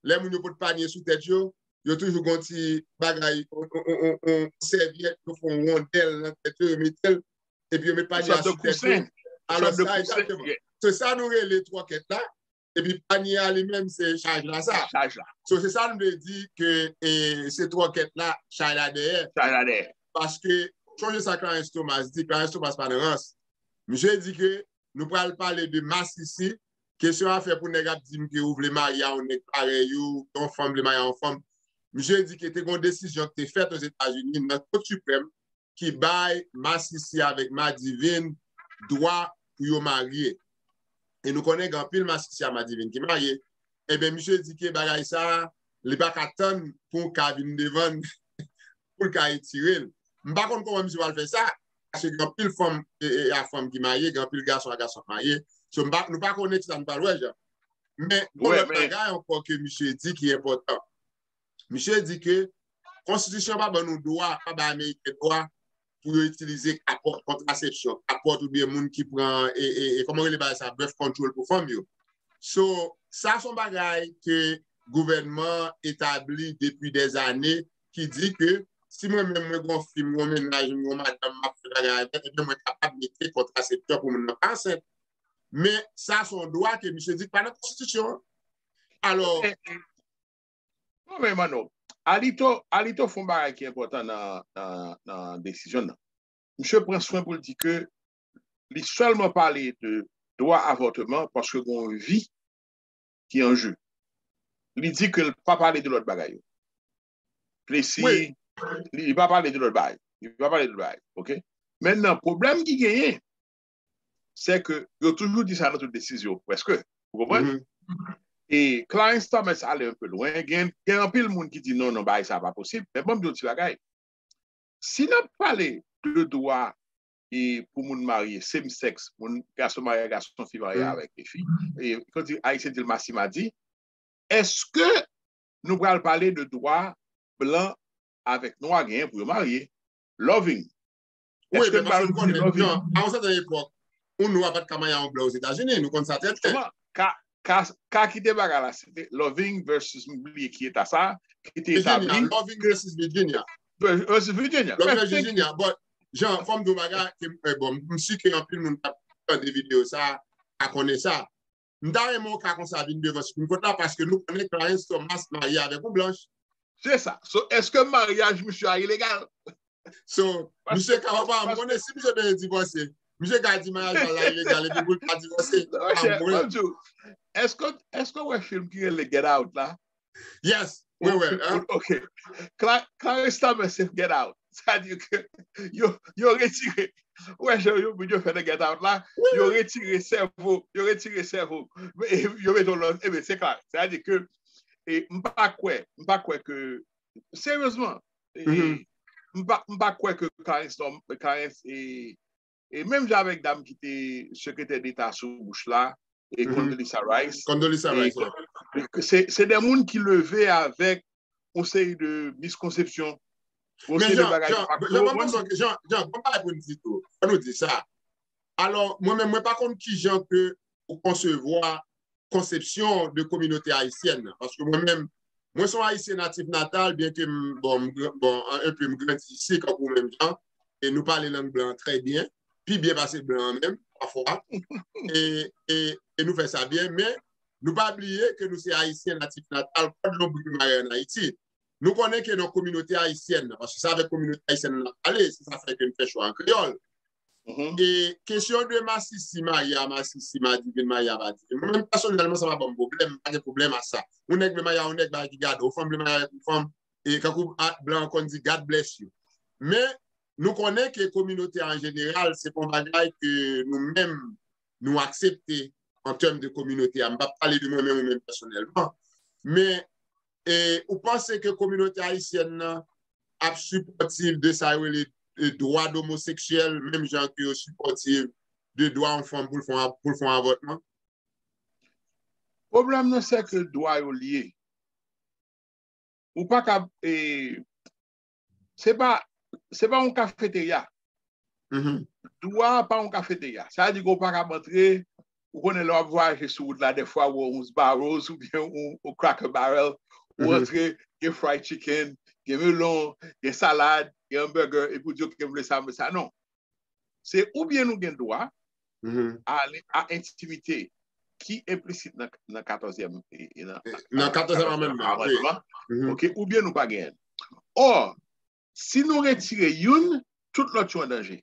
lè moun yo pot panye sou tèt yo, yo toujou gon ti bagay, on, on, on, on, on sèvyèt, yo fè yon wondèl nan tèt yo, yo mete l, epi yo met panye a sou tèt yo. Alò, sa, egzakteman. Se sa nou rele twòkèt la, epi panye a li menm, se chaj la sa. Chaj la. So, se sa nou vle di ke, e, se twòkèt la, chay la dèyè. Chay la dèyè. Paske, sonje sa Clarence Thomas di, Clarence Thomas pa nan rans. Misye di ke nou pral pale de masisi, kesyon afè pou nèg ap di m ke ou vle marye a yon nèg parèy ou, yon fanm vle marye a yon fanm. Misye di ke te gen yon desizyon ki te fèt Ozetazini nan Kot Siprèm ki bay masisi avèk madivin dwa pou yo marye. E nou konnen gen anpil masisi a madivin ki marye. Ebyen, misye di ke bagay sa a, li pa ka tann pou ka vin devan l, pou l ka retire l. M pa konn kòman misye pral fè sa, paske gen anpil fanm, e, e, a fanm ki marye, gen anpil gason a gason k marye. So, m pa, nou pa konnen kisa nou pral wè, jan. Men, gon lòt bagay ankò ke misye di ki enpòtan. Misye di ke konstitisyon pa ban nou dwa, pa bay Ameriken dwa pou yo itilize kapòt, kontrasepsyon, kapòt oubyen moun ki pran, e, e, e, kòman yo rele bagay sa, birth control pou fanm yo. So, sa se yon bagay ke gouvènman an etabli depi dèzane, ki di ke si mwen menm mwen gon fi, m gon mennaj, m gon madanm, m ap fè bagay avè l, ebyen mwen kapab mete kontrasepsyon pou moun nan pa ansent. Men sa se yon dwa ke misye di ki pa nan konstitisyon an. Alò, bon, men Manno, Alito, Alito fè yon bagay ki enpòtan nan, nan, nan desizyon nan. Misye pran swen pou l di ke li sèlman pale de dwa avòtman paske gen yon vi ki an je. Li di ke l pa pale de lòt bagay yo. Plesi, li, li pa pale de lòt bagay. Li pa pale de lòt bagay, oke? Mentnan, pwoblèm ki genyen, se ke yo toujou di sa nan tout desizyon, prèske. Ou konprann? E Clarence Thomas ale un peu loin. Gen, gen anpil moun ki di non, non, bagay sa pa posib. Men ban m di w ti bagay. Si n ap pale de dwa e pou moun marye, same sex, moun gason marye ak gason, fi marye avèk fi, e kon di, Ayisyen di l masimadi, èske nou pral pale de dwa blan avèk nwa genyen pou yo marye? Loving. Wi, men paske nou konnen, jan, a yon sèten epòk, yon nwa pa t ka marye a yon blan Ozetazini, nou konn sa trè byen. Ka, ka, ka ki te bagay la, se te Loving versus, m bliye ki eta sa, ki te etabli. Virginia, Loving versus Virginia. Versus Virginia. Loving versus Virginia. But, jan, fò m di w bagay, ke, eh, bon, m si ke anpil moun k ap tande videyo sa a konnen sa. M ta renmen yon ka konsa vin devan Supreme Court la, paske nou konnen Clarence Thomas marye avèk yon blanch. Se sa. So, èske maryaj misye a ilegal? So, misye ka pa, m konnen si misye bezwen divòse, misye ka di maryaj la ilegal epi pou l pa divòse. Monchè, m ap di w, èske, èske w wè fim ki rele Get Out la? Yes, mwen wè l. Ok. Clarence Thomas se Get Out. Sa di ke yo, yo retire. Ou wè jan yo, yo fè nan Get Out la, yo retire sèvo, yo retire sèvo. Yo mete yon lòt, e ben se Clarence. Sa di ke, e, m pa kwè, m pa kwè ke, seryezman, e, m pa, m pa kwè ke Clarence, Clarence, e, e menm jan avèk dam ki te sekretè deta sou Bush la, e Condoleezza Rice. Condoleezza Rice, se, se de moun ki leve avèk yon seri de miskonsepsyon, yon seri de bagay ki pa klè. Jan, jan, ban m bagay pou n di tou. Fò nou di sa. Alò, mwen menm, mwen pa konn kijan ke ou konsevwa konsepsyon de kominote ayisyèn nan. Paske mwen menm, mwen se yon Ayisyen natif natal, byen ke m, bon, m, bon, enpe m grandi isi, kankou menm jan, e nou pale lang blan trè byen, pi byen pase blan an menm, pafwa. E, e, e nou fè sa byen, men nou pa bliye ke nou se Ayisyen natif natal, kòd lonbrik nou mare ann Ayiti. Nou konnen ke nan kominote ayisyèn nan, paske se avèk kominote ayisyèn nan n ap pale, se sa fè ke n fè chwa an kreyòl. E kesyon de masisi marye a masisi, madivin marye a madivin, mwen menm pèsonèlman sa pa ban m pwoblèm, m pa gen pwoblèm a sa. Yon nèg vle marye a yon nèg, bagay ki gade, yon fanm vle marye avèk yon fanm, e kankou blan an konn di, God bless you. Men, nou konnen ke kominote a an jeneral, se pa yon bagay ke nou menm, nou aksepte an tèm de kominote a. M p ap pale de mwen menm ou menm pèsonèlman. Men, e, ou panse ke kominote ayisyèn nan ap sipòtif de sa yo rele, e, dwa domoseksyèl, menm jan ke yo sipòtif de dwa yon fanm pou l fè yon, pou l fè yon avòtman? Pwoblèm nan, se ke dwa yo lye. Ou pa ka, e, se pa, se pa yon kafeterya. Dwa pa yon kafeterya. Sa vle di ke w pa ka antre, ou konnen lè w ap vwayaje sou wout la, dèfwa ou wè yon Sbarro's oubyen yon, yon Cracker Barrel, ou antre, gen fried chicken, gen melon, gen salad, gen hamburger, epi w di, "Ok, m vle sa, m vle sa." Non. Se oubyen nou gen dwa a, a entimite ki enplisit nan, nan katòzyèm, e, e nan, nan katòzyèm amannman, wi. Ok, oubyen nou pa genyen l. Ò, si nou retire youn, tout lòt yo an danje.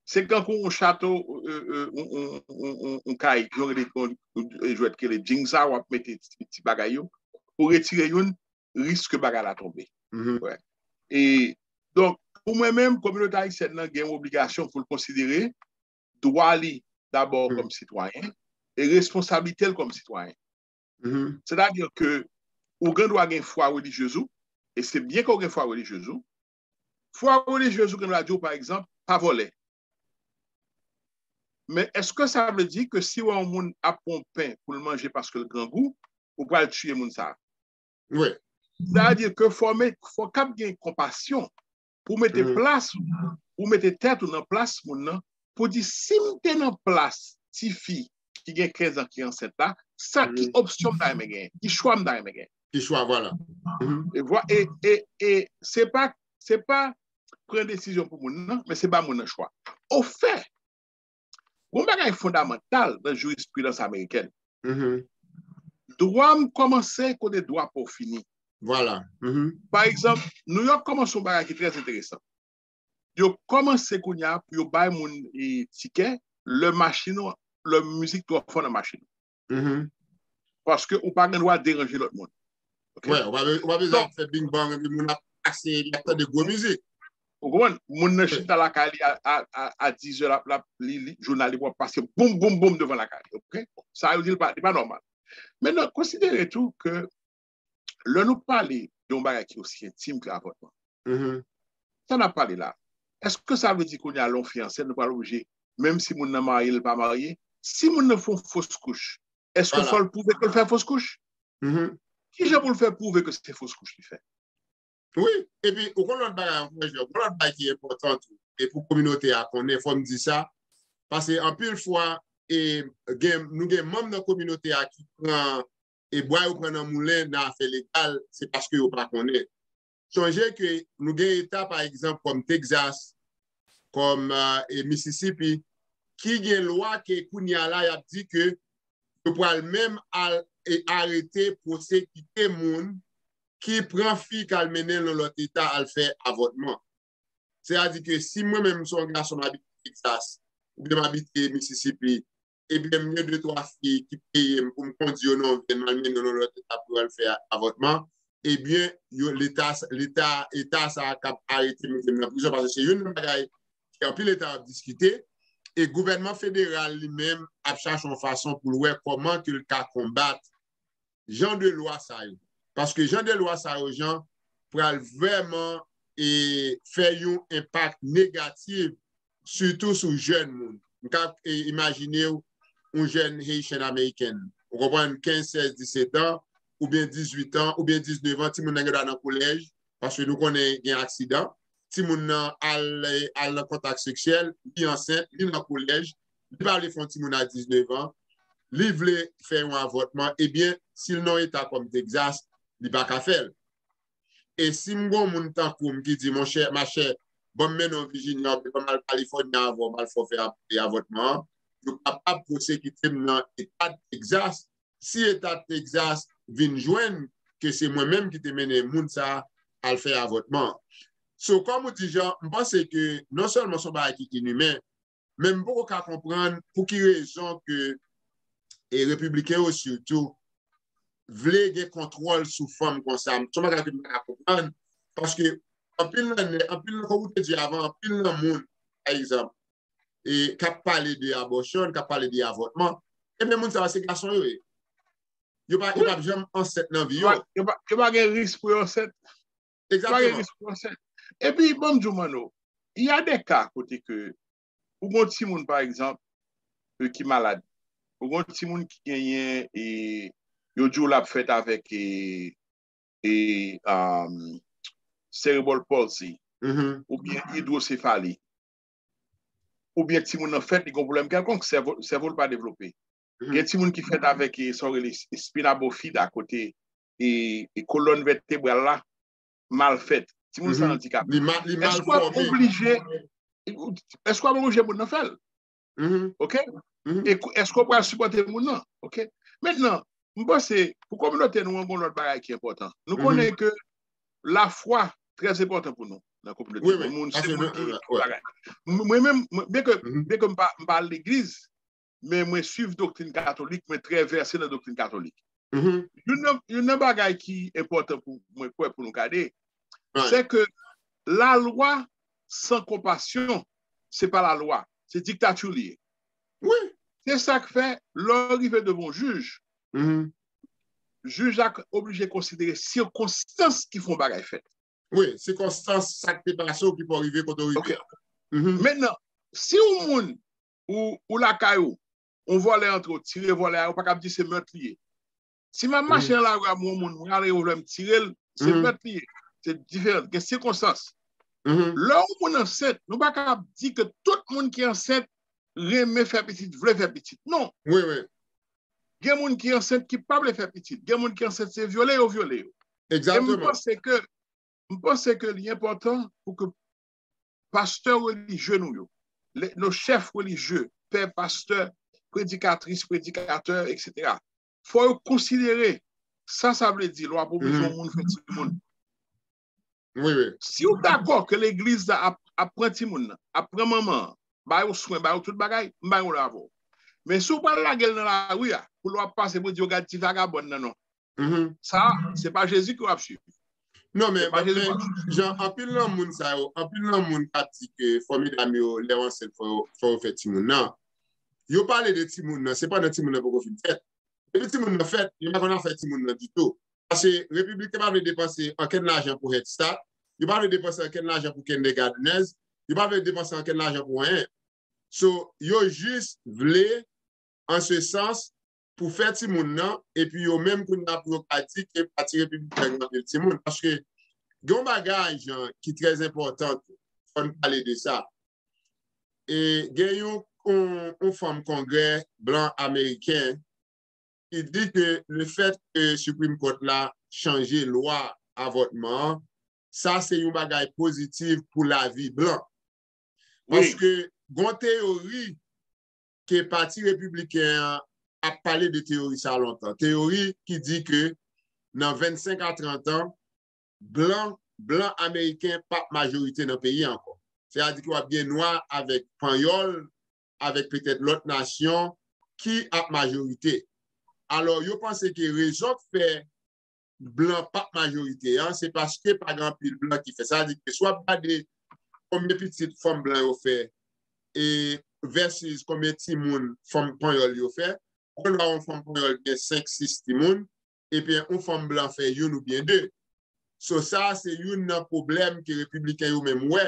Se kankou yon chato, e, e, yon, yon, yon, yon, yon kay, yon rele, yon, yon jwèt ki rele Jenga, w ap mete ti, ti bagay yo. Ou retire youn, riske bagay la tonbe. E, donk, pou mwen menm, kominote ayisyèn nan gen yon obligasyon pou l konsidere dwa li dabò kòm sitwayen e responsablite l kòm sitwayen. Sètadi ke ou gen dwa gen fwa relijyez ou, e se byen ke w gen fwa relijyez ou. Fwa relijyez ou gen dwa di w, pa egzanp, pa vòlè. Men èske sa vle di ke si w wè yon moun ap pran yon pen pou l manje paske l grangou, ou pral tiye moun sa a? Wi. Sa vle di ke fò w met, fò w kab gen konpasyon pou w mete plas ou, pou w mete tèt ou nan plas moun nan, pou di, "Si m te nan plas tifi ki gen kenz an ki ansent la, sa ki opsyon m ta renmen genyen? Ki chwa m ta renmen genyen?" Ki chwa, vwala. E vwa-, e, e, e se pa, se pa pran desizyon pou moun nan, men se ba moun nan chwa. Ofè, yon bagay fondamantal nan jirispridans amerikèn. Dwa m kòmanse kote dwa pa w fini. Vwala. Pa egzanp, New York kòmanse yon bagay ki trè enteresan. Yo kòmanse kounye a pou yo bay moun, e, tikè lè machin ou, lè mizik twò fò nan machin ou. Paske ou pa gen dwa deranje lòt moun. Ok? Wè, ou pa be-, ou pa bezwen ap fè bing bang, epi moun ap pase, epi ap tande gwo mizik. Ou konprann? Moun nan chita lakay li a, a, a, a dizè, l ap, l ap li, li jounal li, pou ap pase boum, boum, boum devan lakay li. Ok? Sa yo di l pa, li pa nòmal. Mentnan, konsidere tou ke lè nou pale de yon bagay ki osi entim ke avòtman, sa n ap pale la, èske sa vle di kounye a lè yon fi ansent, nou pral oblije, menm si moun nan marye, l pa marye, si moun nan fè yon fos kouch, èske fò l pwouve ke l fè fos kouch? Kijan pou l fè pwouve ke se fos kouch li fè? Wi, epi ou konn lòt bagay ankò, Jè, ou konn lòt bagay ki enpòtan tou. e pou kominote a konnen, fò m di sa. Paske anpil fwa, e, gen, nou gen manm nan kominote a ki pran, e bwa yo pran nan moulen nan afè legal, se paske yo pa konnen. Sonje ke nou gen eta, pa egzanp, kòm Texas, kòm, e, Mississippi, ki gen lwa ke kounye a la, y ap di ke yo pral menm al, e, arete, pwosekite moun ki pran fi k al mennen l nan lòt eta al fè avòtman. Sètadi ke si mwen menm m se yon gason m abite Texas, oubyen m abite Mississippi, ebyen m gen de twa fi ki peye m pou m kondi yo nan yon vèn, m al mennen yo nan lòt eta pou yo al fè avòtman, ebyen yo, leta, leta, eta sa a k ap arete m, mete m nan prizon, paske se youn nan bagay ke anpil eta ap diskite, e gouvènman federal li menm ap chache yon fason pou l wè kòman ke l ka konbat jan de lwa sa yo. Paske jan de lwa sa yo, jan, pral vrèman, e, fè yon enpak negatif, sitou sou jèn moun. M ka, e, imajine w yon jèn Haitian American, ou konprann, kenz, sèz, disèt an, oubyen dizuit an, oubyen diznèf an, timoun nan gen dwa nan kolèj, paske nou konnen gen aksidan. Timoun nan al, al nan kontak seksyèl, li ansent, li nan kolèj, li pa vle fè yon timoun a diznèf an, li vle fè yon avòtman, ebyen, si l nan yon eta kòm Texas, li pa ka fè l. E si m gon moun tankou m ki di, monchè, machè, ban m mennen w Virginia, oubyen ban m al California avè w, m al fè w fè ap-, avòtman an, yo kapab pwosekite m nan eta Texas, si eta Texas vin jwenn ke se mwen menm ki te mennen moun sa a al fè avòtman an. So, kòm ou di, Jean, m panse ke non sèlman se yon bagay ki inimen, men m poko ka konprann pou ki rezon ke, e, repibliken yo sitou, vle gen kontwòl sou fanm konsa. Se yon bagay ke m pa ka konprann, paske anpil nan nèg, anpil nan, kòm ou te di avan, anpil nan moun, pa egzanp, e, k ap pale de abortion, k ap pale de avòtman, ebyen, moun sa yo se gason yo ye. Yo pa, yo pa janm ansent nan vi yo. Yo pa, yo pa, yo pa gen risk pou yo ansent. Yo pa gen risk pou yo ansent. Epi, bon, m di w, Manno, y a de ka kote ke ou gon timoun, pa egzanp, e, ki malad. Ou gon timoun ki genyen, e, yo di w l ap fèt avèk, e, e, um, cerebral palsy, oubyen idwosefali, oubyen timoun nan fèt, li gon pwoblèm kèlkonk, sèvo, sèvo l pa devlope. Gen timoun ki fèt avèk, e, sa yo rele spina bifida, kote, e, e kolòn vètebral la mal fèt. Timoun sa andikape. Li mal, li mal fòme. Èske w ap oblije, èske w ap oblije moun nan fè l? Oke? E kou-, èske w pral sipòte moun nan? Oke? Mentnan, m panse, pou kominote nou an, gon lòt bagay ki enpòtan. Nou konnen ke lafwa trè enpòtan pou nou nan kominote. Wi, wi. Moun, se moun ki, ki bagay. M-, mwen menm, mwen, byen ke, byen ke m pa, m pa al legliz, men mwen swiv doktrin katolik, mwen trè vèse nan doktrin katolik. Youn nan, youn nan bagay ki enpòtan pou mwen kwè pou nou gade, se ke lalwa san konpasyon, se pa lalwa, se diktati li ye. Wi. Se sa k fè, lè w rive devan yon jij, jij la oblije konsidere sikonstans ki fè yon bagay fèt. Wi, sikonstans, sa k te pase w ki fè w rive kote w rive an. Mentnan, si yon moun, ou, ou lakay ou, yon vòlè antre, w tire vòlè a, ou pa kab di se mèt li ye. Si m ap mache nan lari a, m wè yon moun, m rale revòlvè, m tire l, se mèt li ye. Se diferan, gen sikonstans. Lè yon moun ansent, nou pa kab di ke tout moun ki ansent renmen fè pitit, vle fè pitit. Non. Wi, wi. Gen moun ki ansent ki pa vle fè pitit. Gen moun ki ansent se vyole yo vyole yo. E m panse ke, m panse ke li enpòtan pou ke pastè relijye nou yo, le, nos chèf relijye, pè, pastè, predikatris, predikatè, etsetera, fò yo konsidere sa sa vle di lè w ap oblije yon moun fè timoun. Wi, wi. Si w dakò ke legliz la ap, ap pran timoun nan, ap pran manman an, ba yo swen, ba yo tout bagay, m pa gen pwoblèm avè w. Men si w pral lage l nan lari a, pou lè w ap pase, pou di yo gad ti vagabòn nan, non. Sa, se pa Jezi ke w ap swiv. Non, men, men, jan anpil nan moun sa yo, anpil nan moun k ap di ke fò medam yo, lè yo ansent, fò yo, fò yo fè timoun nan. Yo pale de timoun nan, se pandan timoun nan poko fin fèt. Depi timoun nan fèt, yo pa konn afè timoun nan ditou. Paske Repiblik te pa vle depanse ankenn lajan pou Head Start, yo pa vle depanse ankenn lajan pou kindergartners, yo pa vle depanse ankenn lajan pou anyen. So, yo jis vle, an se sans, pou fè timoun nan, epi yo menm kounye a pou yo ka di ke Pati Repibliken gen anpil timoun. Paske gen yon bagay, Jean, ki trè enpòtan tou. Fò n pale de sa. e gen yon, yon, yon fanm kongrè blan ameriken ki di ke le fèt ke Supreme Court la chanje lwa avòtman an, sa se yon bagay pozitif pou lavi blan. Paske gon teyori ke Pati Repibliken an ap pale de teyori sa lontan. Teyori ki di ke nan vennsenk a trant an, blan, blan ameriken p ap majorite nan peyi a ankò. Sètadi ke w ap gen nwa avèk panyòl, avèk petèt lòt nasyon ki ap majorite. Alò, yo panse ke rezon k fè blan p ap majorite an, se paske pa gen anpil blan ki fè. Sa vle di ke si w ap gade konbyen pitit fanm blan yo fè, e versus konbyen timoun fanm panyòl yo fè, ou konn wè yon fanm panyòl gen senk, sis timoun, epi yon fanm blan fè youn oubyen de. So, sa a se youn nan pwoblèm ke repibliken yo menm wè.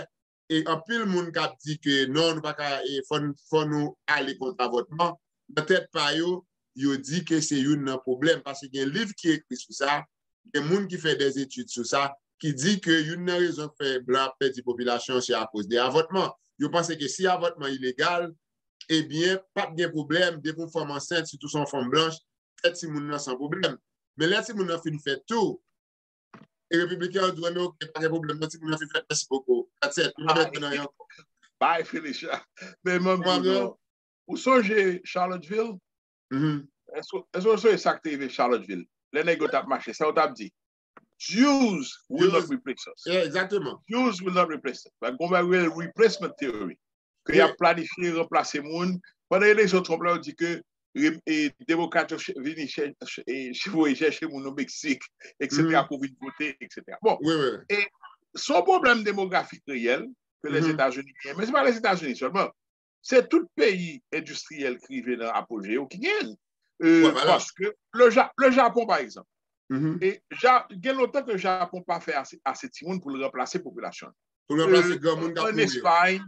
E anpil moun k ap di ke non, nou pa ka, e, fò n, fò nou ale kont avòtman. Nan tèt pa yo, yo di ke se youn nan pwoblèm, paske gen liv ki ekri sou sa, gen moun ki fè dèzetid sou sa, ki di ke youn nan rezon k fè blan ap pèdi popilasyon se akoz de avòtman. Yo panse ke si avòtman ilegal, ebyen, p ap gen pwoblèm, depi yon fanm ansent, sitou se yon fanm blanch, fè timoun nan san pwoblèm. Men lè timoun nan fin fèt tou, e repibliken yo di, men oke, pa gen pwoblèm, non, timoun nan fin fèt, mèsi bokou. That's it, nou pa bezwen nan ankò. Bay Felicia. Men mwen, ou sonje Charlottesville? Èske èske w sonje sa k te rive Charlottesville? Lè nèg yo t ap mache, sa yo t ap di? Jews will not replace us. Yeah, exactement. Jews will not replace us. But gon bagay rele replacement theory. Ke y ap planifye ranplase moun. Pandan eleksyon Trump la, yo di ke re- e, demokrat yo ch- vini chè- ch- e, ch- voye chèche moun o Meksik, et cetera, pou vin vote, et cetera. Bon, e se yon pwoblèm demografik reyèl ke Lèzetazini genyen. Men se pa Lèzetazini sèlman. Se tout peyi endistriyèl ki rive nan apoje yo ki genyen l. E, paske le, Ja- le Japon, pa egzanp, e Ja- gen lontan ke Japon pa fè ase, ase timoun pou l ranplase popilasyon l. Pou l ranplase granmoun k ap mouri yo. An Espay,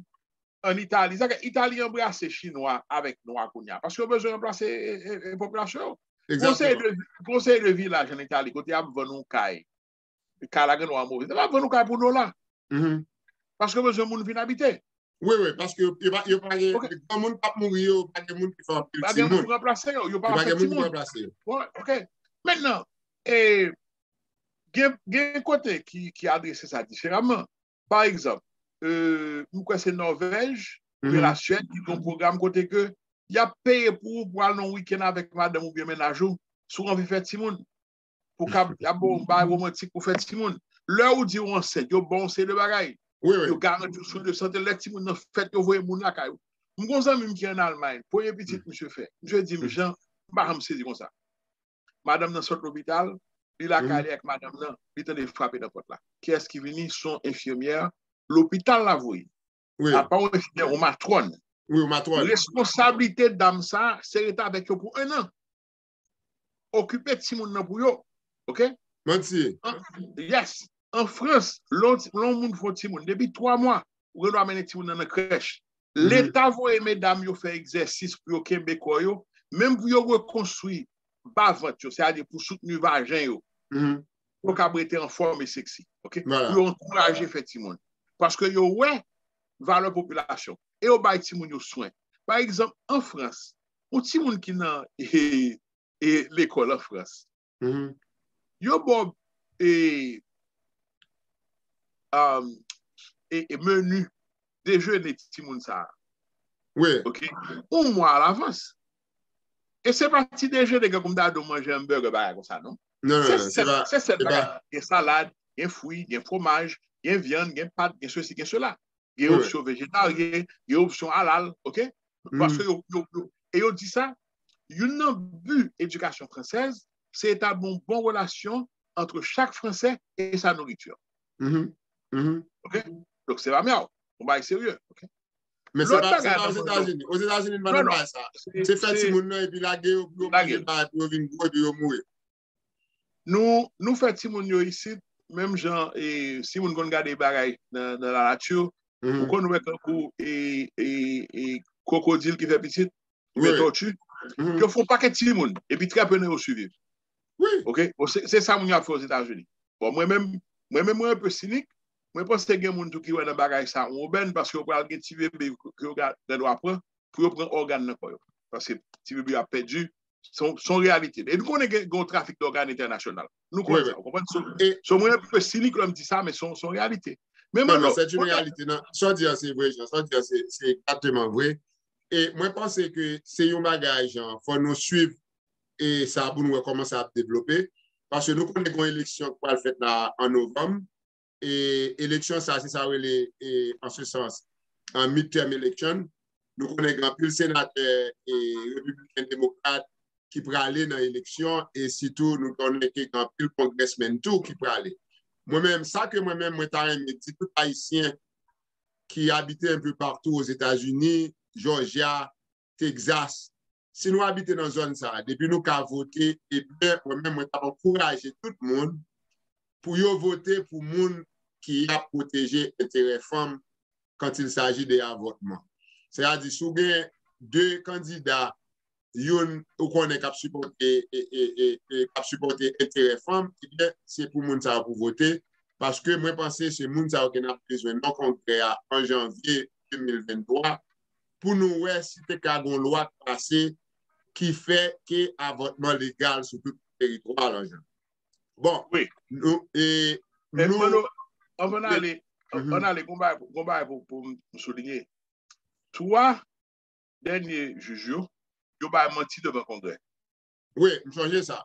an Itali, sa fè Itali anbrase Chinwa avèk Nwa kounye a, paske yo bezwen ranplase, e, e, e, popilasyon yo. Gon seri de, gon seri de vilaj an Itali kote y ap vann yon kay. Kay la gen dwa move. Yo ap vann yon kay pou dola. Paske yo bezwen moun vin abite. Wi, wi, paske yo pa, yo pa gen, granmoun k ap mouri yo, pa gen moun ki fè anpil timoun. Pa gen moun pou ranplase yo, yo pa fè timoun. Bon, oke. Mentnan, e, gen, gen kote ki, ki adrese sa diferaman. Pa egzanp, e, m kwè se Nòvèj oubyen Laswèd ki gen yon pwogram kote ke y ap peye pou ou pou al nan wikenn avèk madanm oubyen mennaj ou, si w anvi fè timoun. Pou kab, y ap ba w bagay womantik pou fè timoun. Lè ou di ou ansent, yo ba w yon seri de bagay. Yo garanti w swen de sante. Lè timoun nan fèt, yo voye moun lakay ou. M gon zanmi m ki ann Almay. Premye pitit misye fè. Misye di m, Jan, m pa janm sezi konsa. Madanm nan sot lopital, li lakay li ak madanm nan, li tande frape nan pòt la. Kiyès ki vini? Se yon enfimyè lopital la voye. Wi. A pa yon enfimyè, yon matwòn. Wi, yon matwòn. Responsablite dam sa, se rete avèk yo pou enn an. Okipe timoun nan pou yo. Oke? Manti. An- yes. An Frans, lè yon ti- lè yon moun fè yon timoun, depi twa mwa, ou gen dwa mennen timoun nan nan krèch. Leta voye medam yo fè egzèsis pou yo kenbe kò yo, menm pou yo rekonstwi bavant yo, sètadi pou soutni vajen yo, pou yo kab rete anfòm e seksi, oke? Pou yo ankouraje fè timoun. Paske yo wè valè popilasyon. E yo bay timoun yo swen. Pa egzanp, an Frans, yon timoun ki nan, e, e, lekòl an Frans, yo ba w, e, um, e, e meni dejene timoun sa a. Wi. Oke? Yon mwa alavans. E se pa ti dejene, gen kòm ta di w manje hamburger, bagay konsa, non. Non, non, se non, se sèl, pa, se sèl se bagay. Pa. Gen salad, gen fwi, gen fwomaj, gen vyann, gen pat, gen sesi, gen sela. Gen opsyon vejetaryen, gen opsyon halal, oke? Paske yo, yo, yo, e yo di sa, youn nan bi edikasyon fransèz, se etabli yon bon relasyon ant chak Fransè e sa nouriti. Oke? Donk, se pa myaw. Yon bagay serye, oke? Men se pa, se pa Ozetazini. Ozetazini, nou pa nan bagay sa. Se fè timoun nan, epi lage yo, pou yo manje bagay, pou yo vin gwo, epi yo mouri. Nou, nou fè timoun yo isit, menm jan, e, si moun konn gade bagay nan, nan lanati, ou konn wè tankou, e, e, e, kwokodil ki fè pitit, oubyen tòti, yo fè yon pakèt timoun, epi trè pe nan yo siviv. Wi. Oke? Bon, se, se sa moun yo ap fè Ozetazini. Bon, mwen menm, mwen menm, mwen enpe sinik, Mwen panse gen moun tou ki wè nan bagay sa yon obèn, paske yo pral gen ti bebe ke yo gen dwa pran pou yo pran ògàn nan kò yo. Paske ti bebe yo ap pèdi, se yon, se yon reyalite. E nou konnen gen, gen yon trafik dògàn entènasyonal. Nou konnen sa, ou konprann? So, so mwen enpe sinik lè m di sa, men se yon, se yon reyalite. Men non, non, se yon reyalite. Non, sa w di a, se vre, Jean. Sa w di a, se, se egzakteman vre. E mwen panse ke se yon bagay, Jean, fò nou swiv e sa pou nou wè kòman sa ap devlope. Paske nou konnen gen yon eleksyon ki pral fèt la an novanm. E eleksyon sa, se sa yo rele, e, an se sans, an midterm election. Nou konnen gen anpil senatè e repibliken, demokrat ki prale nan eleksyon, e sitou nou konnen ke gen anpil congressmen tou ki prale. Mwen menm, sa ke mwen menm, mwen ta renmen di tout Ayisyen ki abite enpe patou Ozetazini, Jòjya, Texas, si nou abite nan zòn sa, depi nou ka vote, ebyen, mwen menm, mwen t ap ankouraje tout moun pou yo vote pou moun ki ap pwoteje enterè fanm quand il s'agit de avòtman. Sètadi, si w gen de kandida, youn ou konnen k ap sipòte, e, e, e, e, k ap sipòte enterè fanm, ebyen, se pou moun sa yo pou vote, paske mwen panse se moun sa yo ke n ap bezwen nan kongrè a an janvye de mil venntwa, pou nou wè si te ka gon lwa k pase ki fè ke avòtman legal sou tout teritwa a, Jean. Bon, wi, nou, e, men nou, anvan nou, anvan n ale, anvan n ale, gon bagay, gon bagay pou, pou m souliye. Twa dènye jij yo, yo bay manti devan Kongrè. Wi, m sonje sa.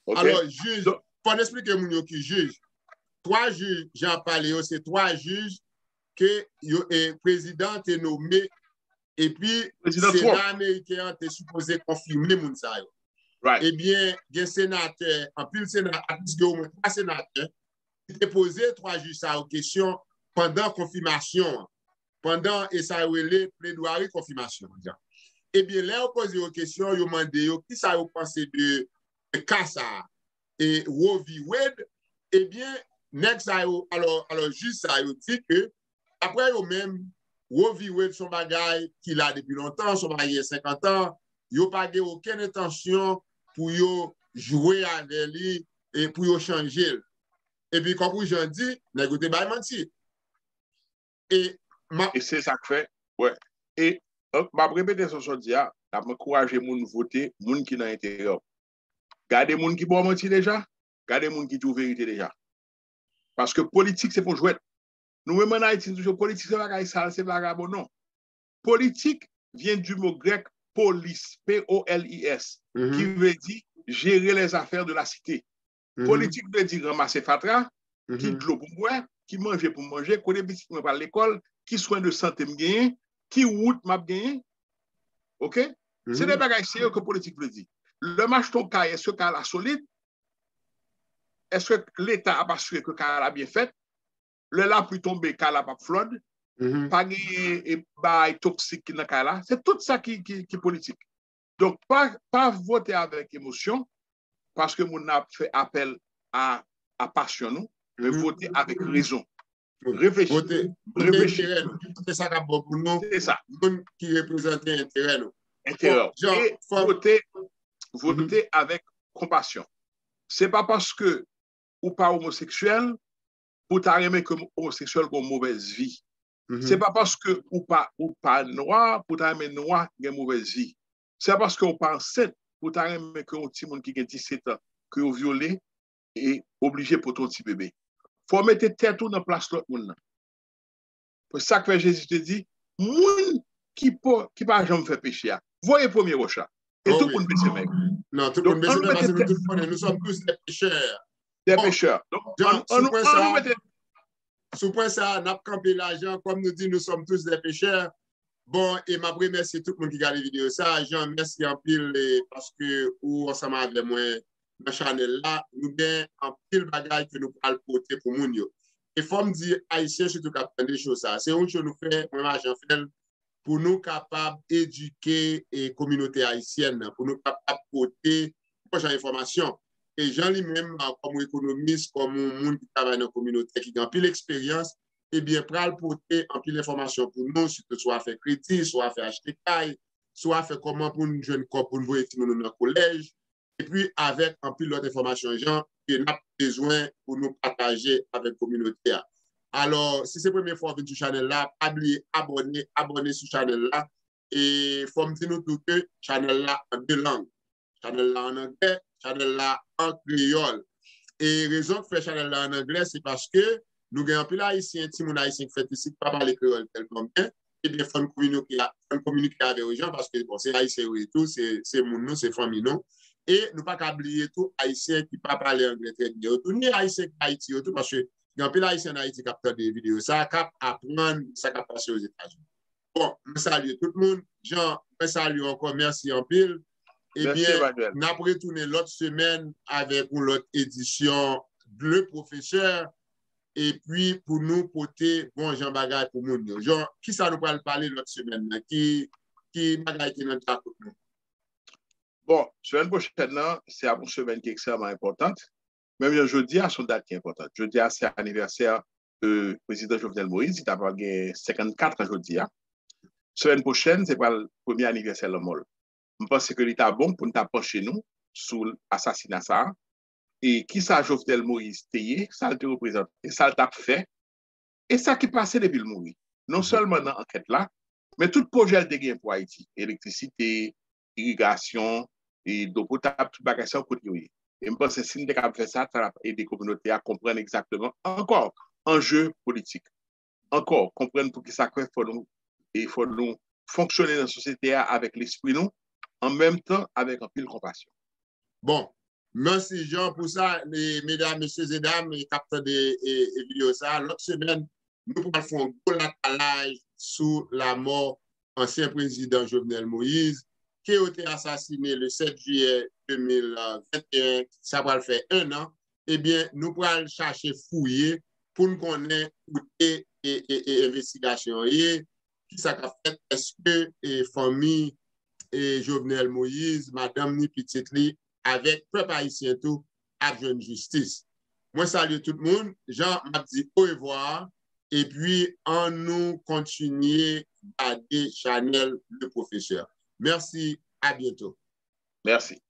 Ok? Alò, jij, fò n eksplike moun yo ki jij. Twa jij, Jean ap pale yo, se twa jij ke yo, e, prezidan te nome, epi Sena ameriken an te sipoze konfime moun sa yo. Right. Ebyen, gen senatè, anpil sena, at least gen omwen twa senatè, ki te poze twa jij sa yo kesyon pandan konfimasyon an, pandan e sa yo rele pledwari konfimasyon an. Ebyen, lè yo poze yo kesyon, yo mande yo kisa yo panse de, de ka sa a, e Roe v. Wade, ebyen, nèg sa yo, alò, alò, jij sa yo di ke, daprè yo menm, Roe v. Wade se yon bagay ki la depi lontan, se yon bagay ki gen senkant an, yo pa gen okenn entansyon pou yo jwe avè li e pou yo chanje l. Epi, kòm ou jan di, nèg yo te bay manti. E, ma... E se sa k fè, wè. E, euh, m ap repete sa w sot di a, n ap ankouraje moun vote, moun ki nan enterè w. Gade moun ki ba w manti deja, gade moun ki di w verite deja. Paske politik se pa yon jwèt. Nou menm ann Ayiti, nou toujou, politik se bagay sal, se vagabon, non. Politique vient du mot grec polis, P O L I S, ki vle di gérer les affaires de la cité. Politik vle di ranmase fatra, ki dlo pou m bwè, ki manje pou m manje, kote pitit mwen pral lekòl, ki swen de sante m genyen, ki wout m ap genyen. Oke? Se de bagay serye ke politik vle di. Lè m achte yon kay, èske kay la solid? Èske Leta ap asire ke kay la byen fèt? Lè lapli tonbe, kay la p ap flòd. Pa genyen, e, bagay toksik ki nan kay la. Se tout sa ki, ki, ki politik. Donk, pa, pa vote avèk emosyon, paske moun nan ap fè apèl a, a pasyon nou, men vote avèk rezon. Reflechi. Vote, vote enterè nou. Se sa k ap bon pou nou. Se sa. Moun ki reprezante enterè nou. Enterè w. E vote, vote avèk konpasyon. Se pa paske ou pa omoseksyèl pou w ta renmen ke omoseksyèl gen yon movèz vi. Se pa paske ou pa, ou pa nwa pou w ta renmen nwa gen movèz vi. Se pa paske ou pa ansent pou w ta renmen ke yon timoun ki gen disèt an, ke yo vyole, e oblije pote yon ti bebe. Fò w mete tèt ou nan plas lòt moun nan. Se sa k fè Jezi te di, moun ki pa, ki pa janm fè peche a, voye premye wòch la. E tout moun bese men yo. Non, tout moun bese men yo, paske nou tout konnen, nous sommes tous des pécheurs. Des pécheurs. Donk, ann nou mete. Sou pwen sa a, n ap kanpe la, Jean, kòm nou di, nous sommes tous des pécheurs. Bon, e m ap remèsye tout moun ki gade videyo sa a. Jean, mèsi anpil, e, paske ou ansanm avè mwen nan chanèl la. Nou gen anpil bagay ke nou pral pote pou moun yo. E fò m di Ayisyen sitou k ap tande show sa a, se yon show nou fè, mwen m a Jean fè l, pou nou kapab edike, e, kominote ayisyèn nan, pou nou kapab pote yon jan enfòmasyon. E Jean li menm, a, kòm yon ekonomis, kòm yon moun ki travay nan kominote, ki gen anpil eksperyans, ebyen, pral pote anpil enfòmasyon pou nou, sitou sou afè kredi, sou afè achte kay, sou afè kòman pou n jwenn kòb pou n voye timoun nou nan kolèj, epi avèk anpil lòt enfòmasyon, Jean, ke n ap bezwen pou nou pataje avèk kominote a. Alò, si se premye fwa w vin sou chanèl la, pa bliye abòne, abòne sou chanèl la. E fò m di nou tou ke chanèl la an de lang. Chanèl la an anglè, chanèl la an kreyòl. E rezon k fè chanèl la an anglè, se paske nou gen anpil Ayisyen, timoun Ayisyen k fèt isit, pa pale kreyòl tèlman byen. Ebyen, fò n kominike, fò n kominike avè yo jan, paske, bon, se Ayisyen yo ye tou, se, se moun nou, se fanmi nou. E nou pa ka bliye tou, Ayisyen ki pa pale anglè trè byen yo tou, ni Ayisyen k Ayiti yo tou, paske gen anpil Ayisyen an Ayiti k ap tande videyo sa, k ap aprann sa k ap pase Ozetazini. Bon, mwen salye tout moun. Jean, mwen salye w ankò, mèsi anpil. Ebyen, n ap retounen lòt semèn avèk yon lòt edisyon Le Professeur, epi pou nou pote bon jan bagay pou moun yo. Jean, kisa nou pral pale lòt semèn nan? Ki, ki bagay ki nan tèt nou? Bon, semèn pwochèn nan, se ap yon semèn ki ekstrèmman enpòtan. Menm jan jodi a, se yon dat ki enpòtan. Jodi a, se anivèsè euh, prezidan Jovenel Moïse, li ta pral gen senkannkat an jodi a. Semèn pwochèn, se pral premye anivèsè lanmò l. M panse ke li ta bon pou n ta panche nou sou asasina sa a. E kisa Jovenel Moïse te ye, sa l te reprezante, sa l t ap fè, e sa ki pase depi l mouri. Non sèlman nan ankèt la, men tout pwojè l te gen pou Ayiti, elektrisite, irigasyon, e dlo potab, tout bagay sa yo kote yo ye. E m panse si n te kapab fè sa, sa t ap ede kominote a konprann egzakteman ankò anje politik. Ankò, konprann poukisa kwè fò nou e fò nou fonksyone nan sosyete a avèk lespri nou, an menm tan avèk anpil konpasyon. Bon, mèsi Jean pou sa, e, medam, mesye e dam, e, k ap tande e, e, videyo sa. Lòt semèn, nou pral fè yon gwo latalay sou lanmò ansyen prezidan Jovenel Moïse, ke yo te asasine le sèt jiyè de mil venteyen, sa pral fè en an, ebyen, nou pral chache fouye pou n konnen kote e, e, e, envestigasyon an ye, kisa k ap fèt, èske e, fanmi e, Jovenel Moïse, madanm ni pitit li, avèk pèp ayisyen tou, ap jwenn jistis. Mwen salye tout moun. Jean, m ap di orevwa. Epi, ann nou kontinye gade chanèl Le Professeur. Mèsi, a byento. Mèsi.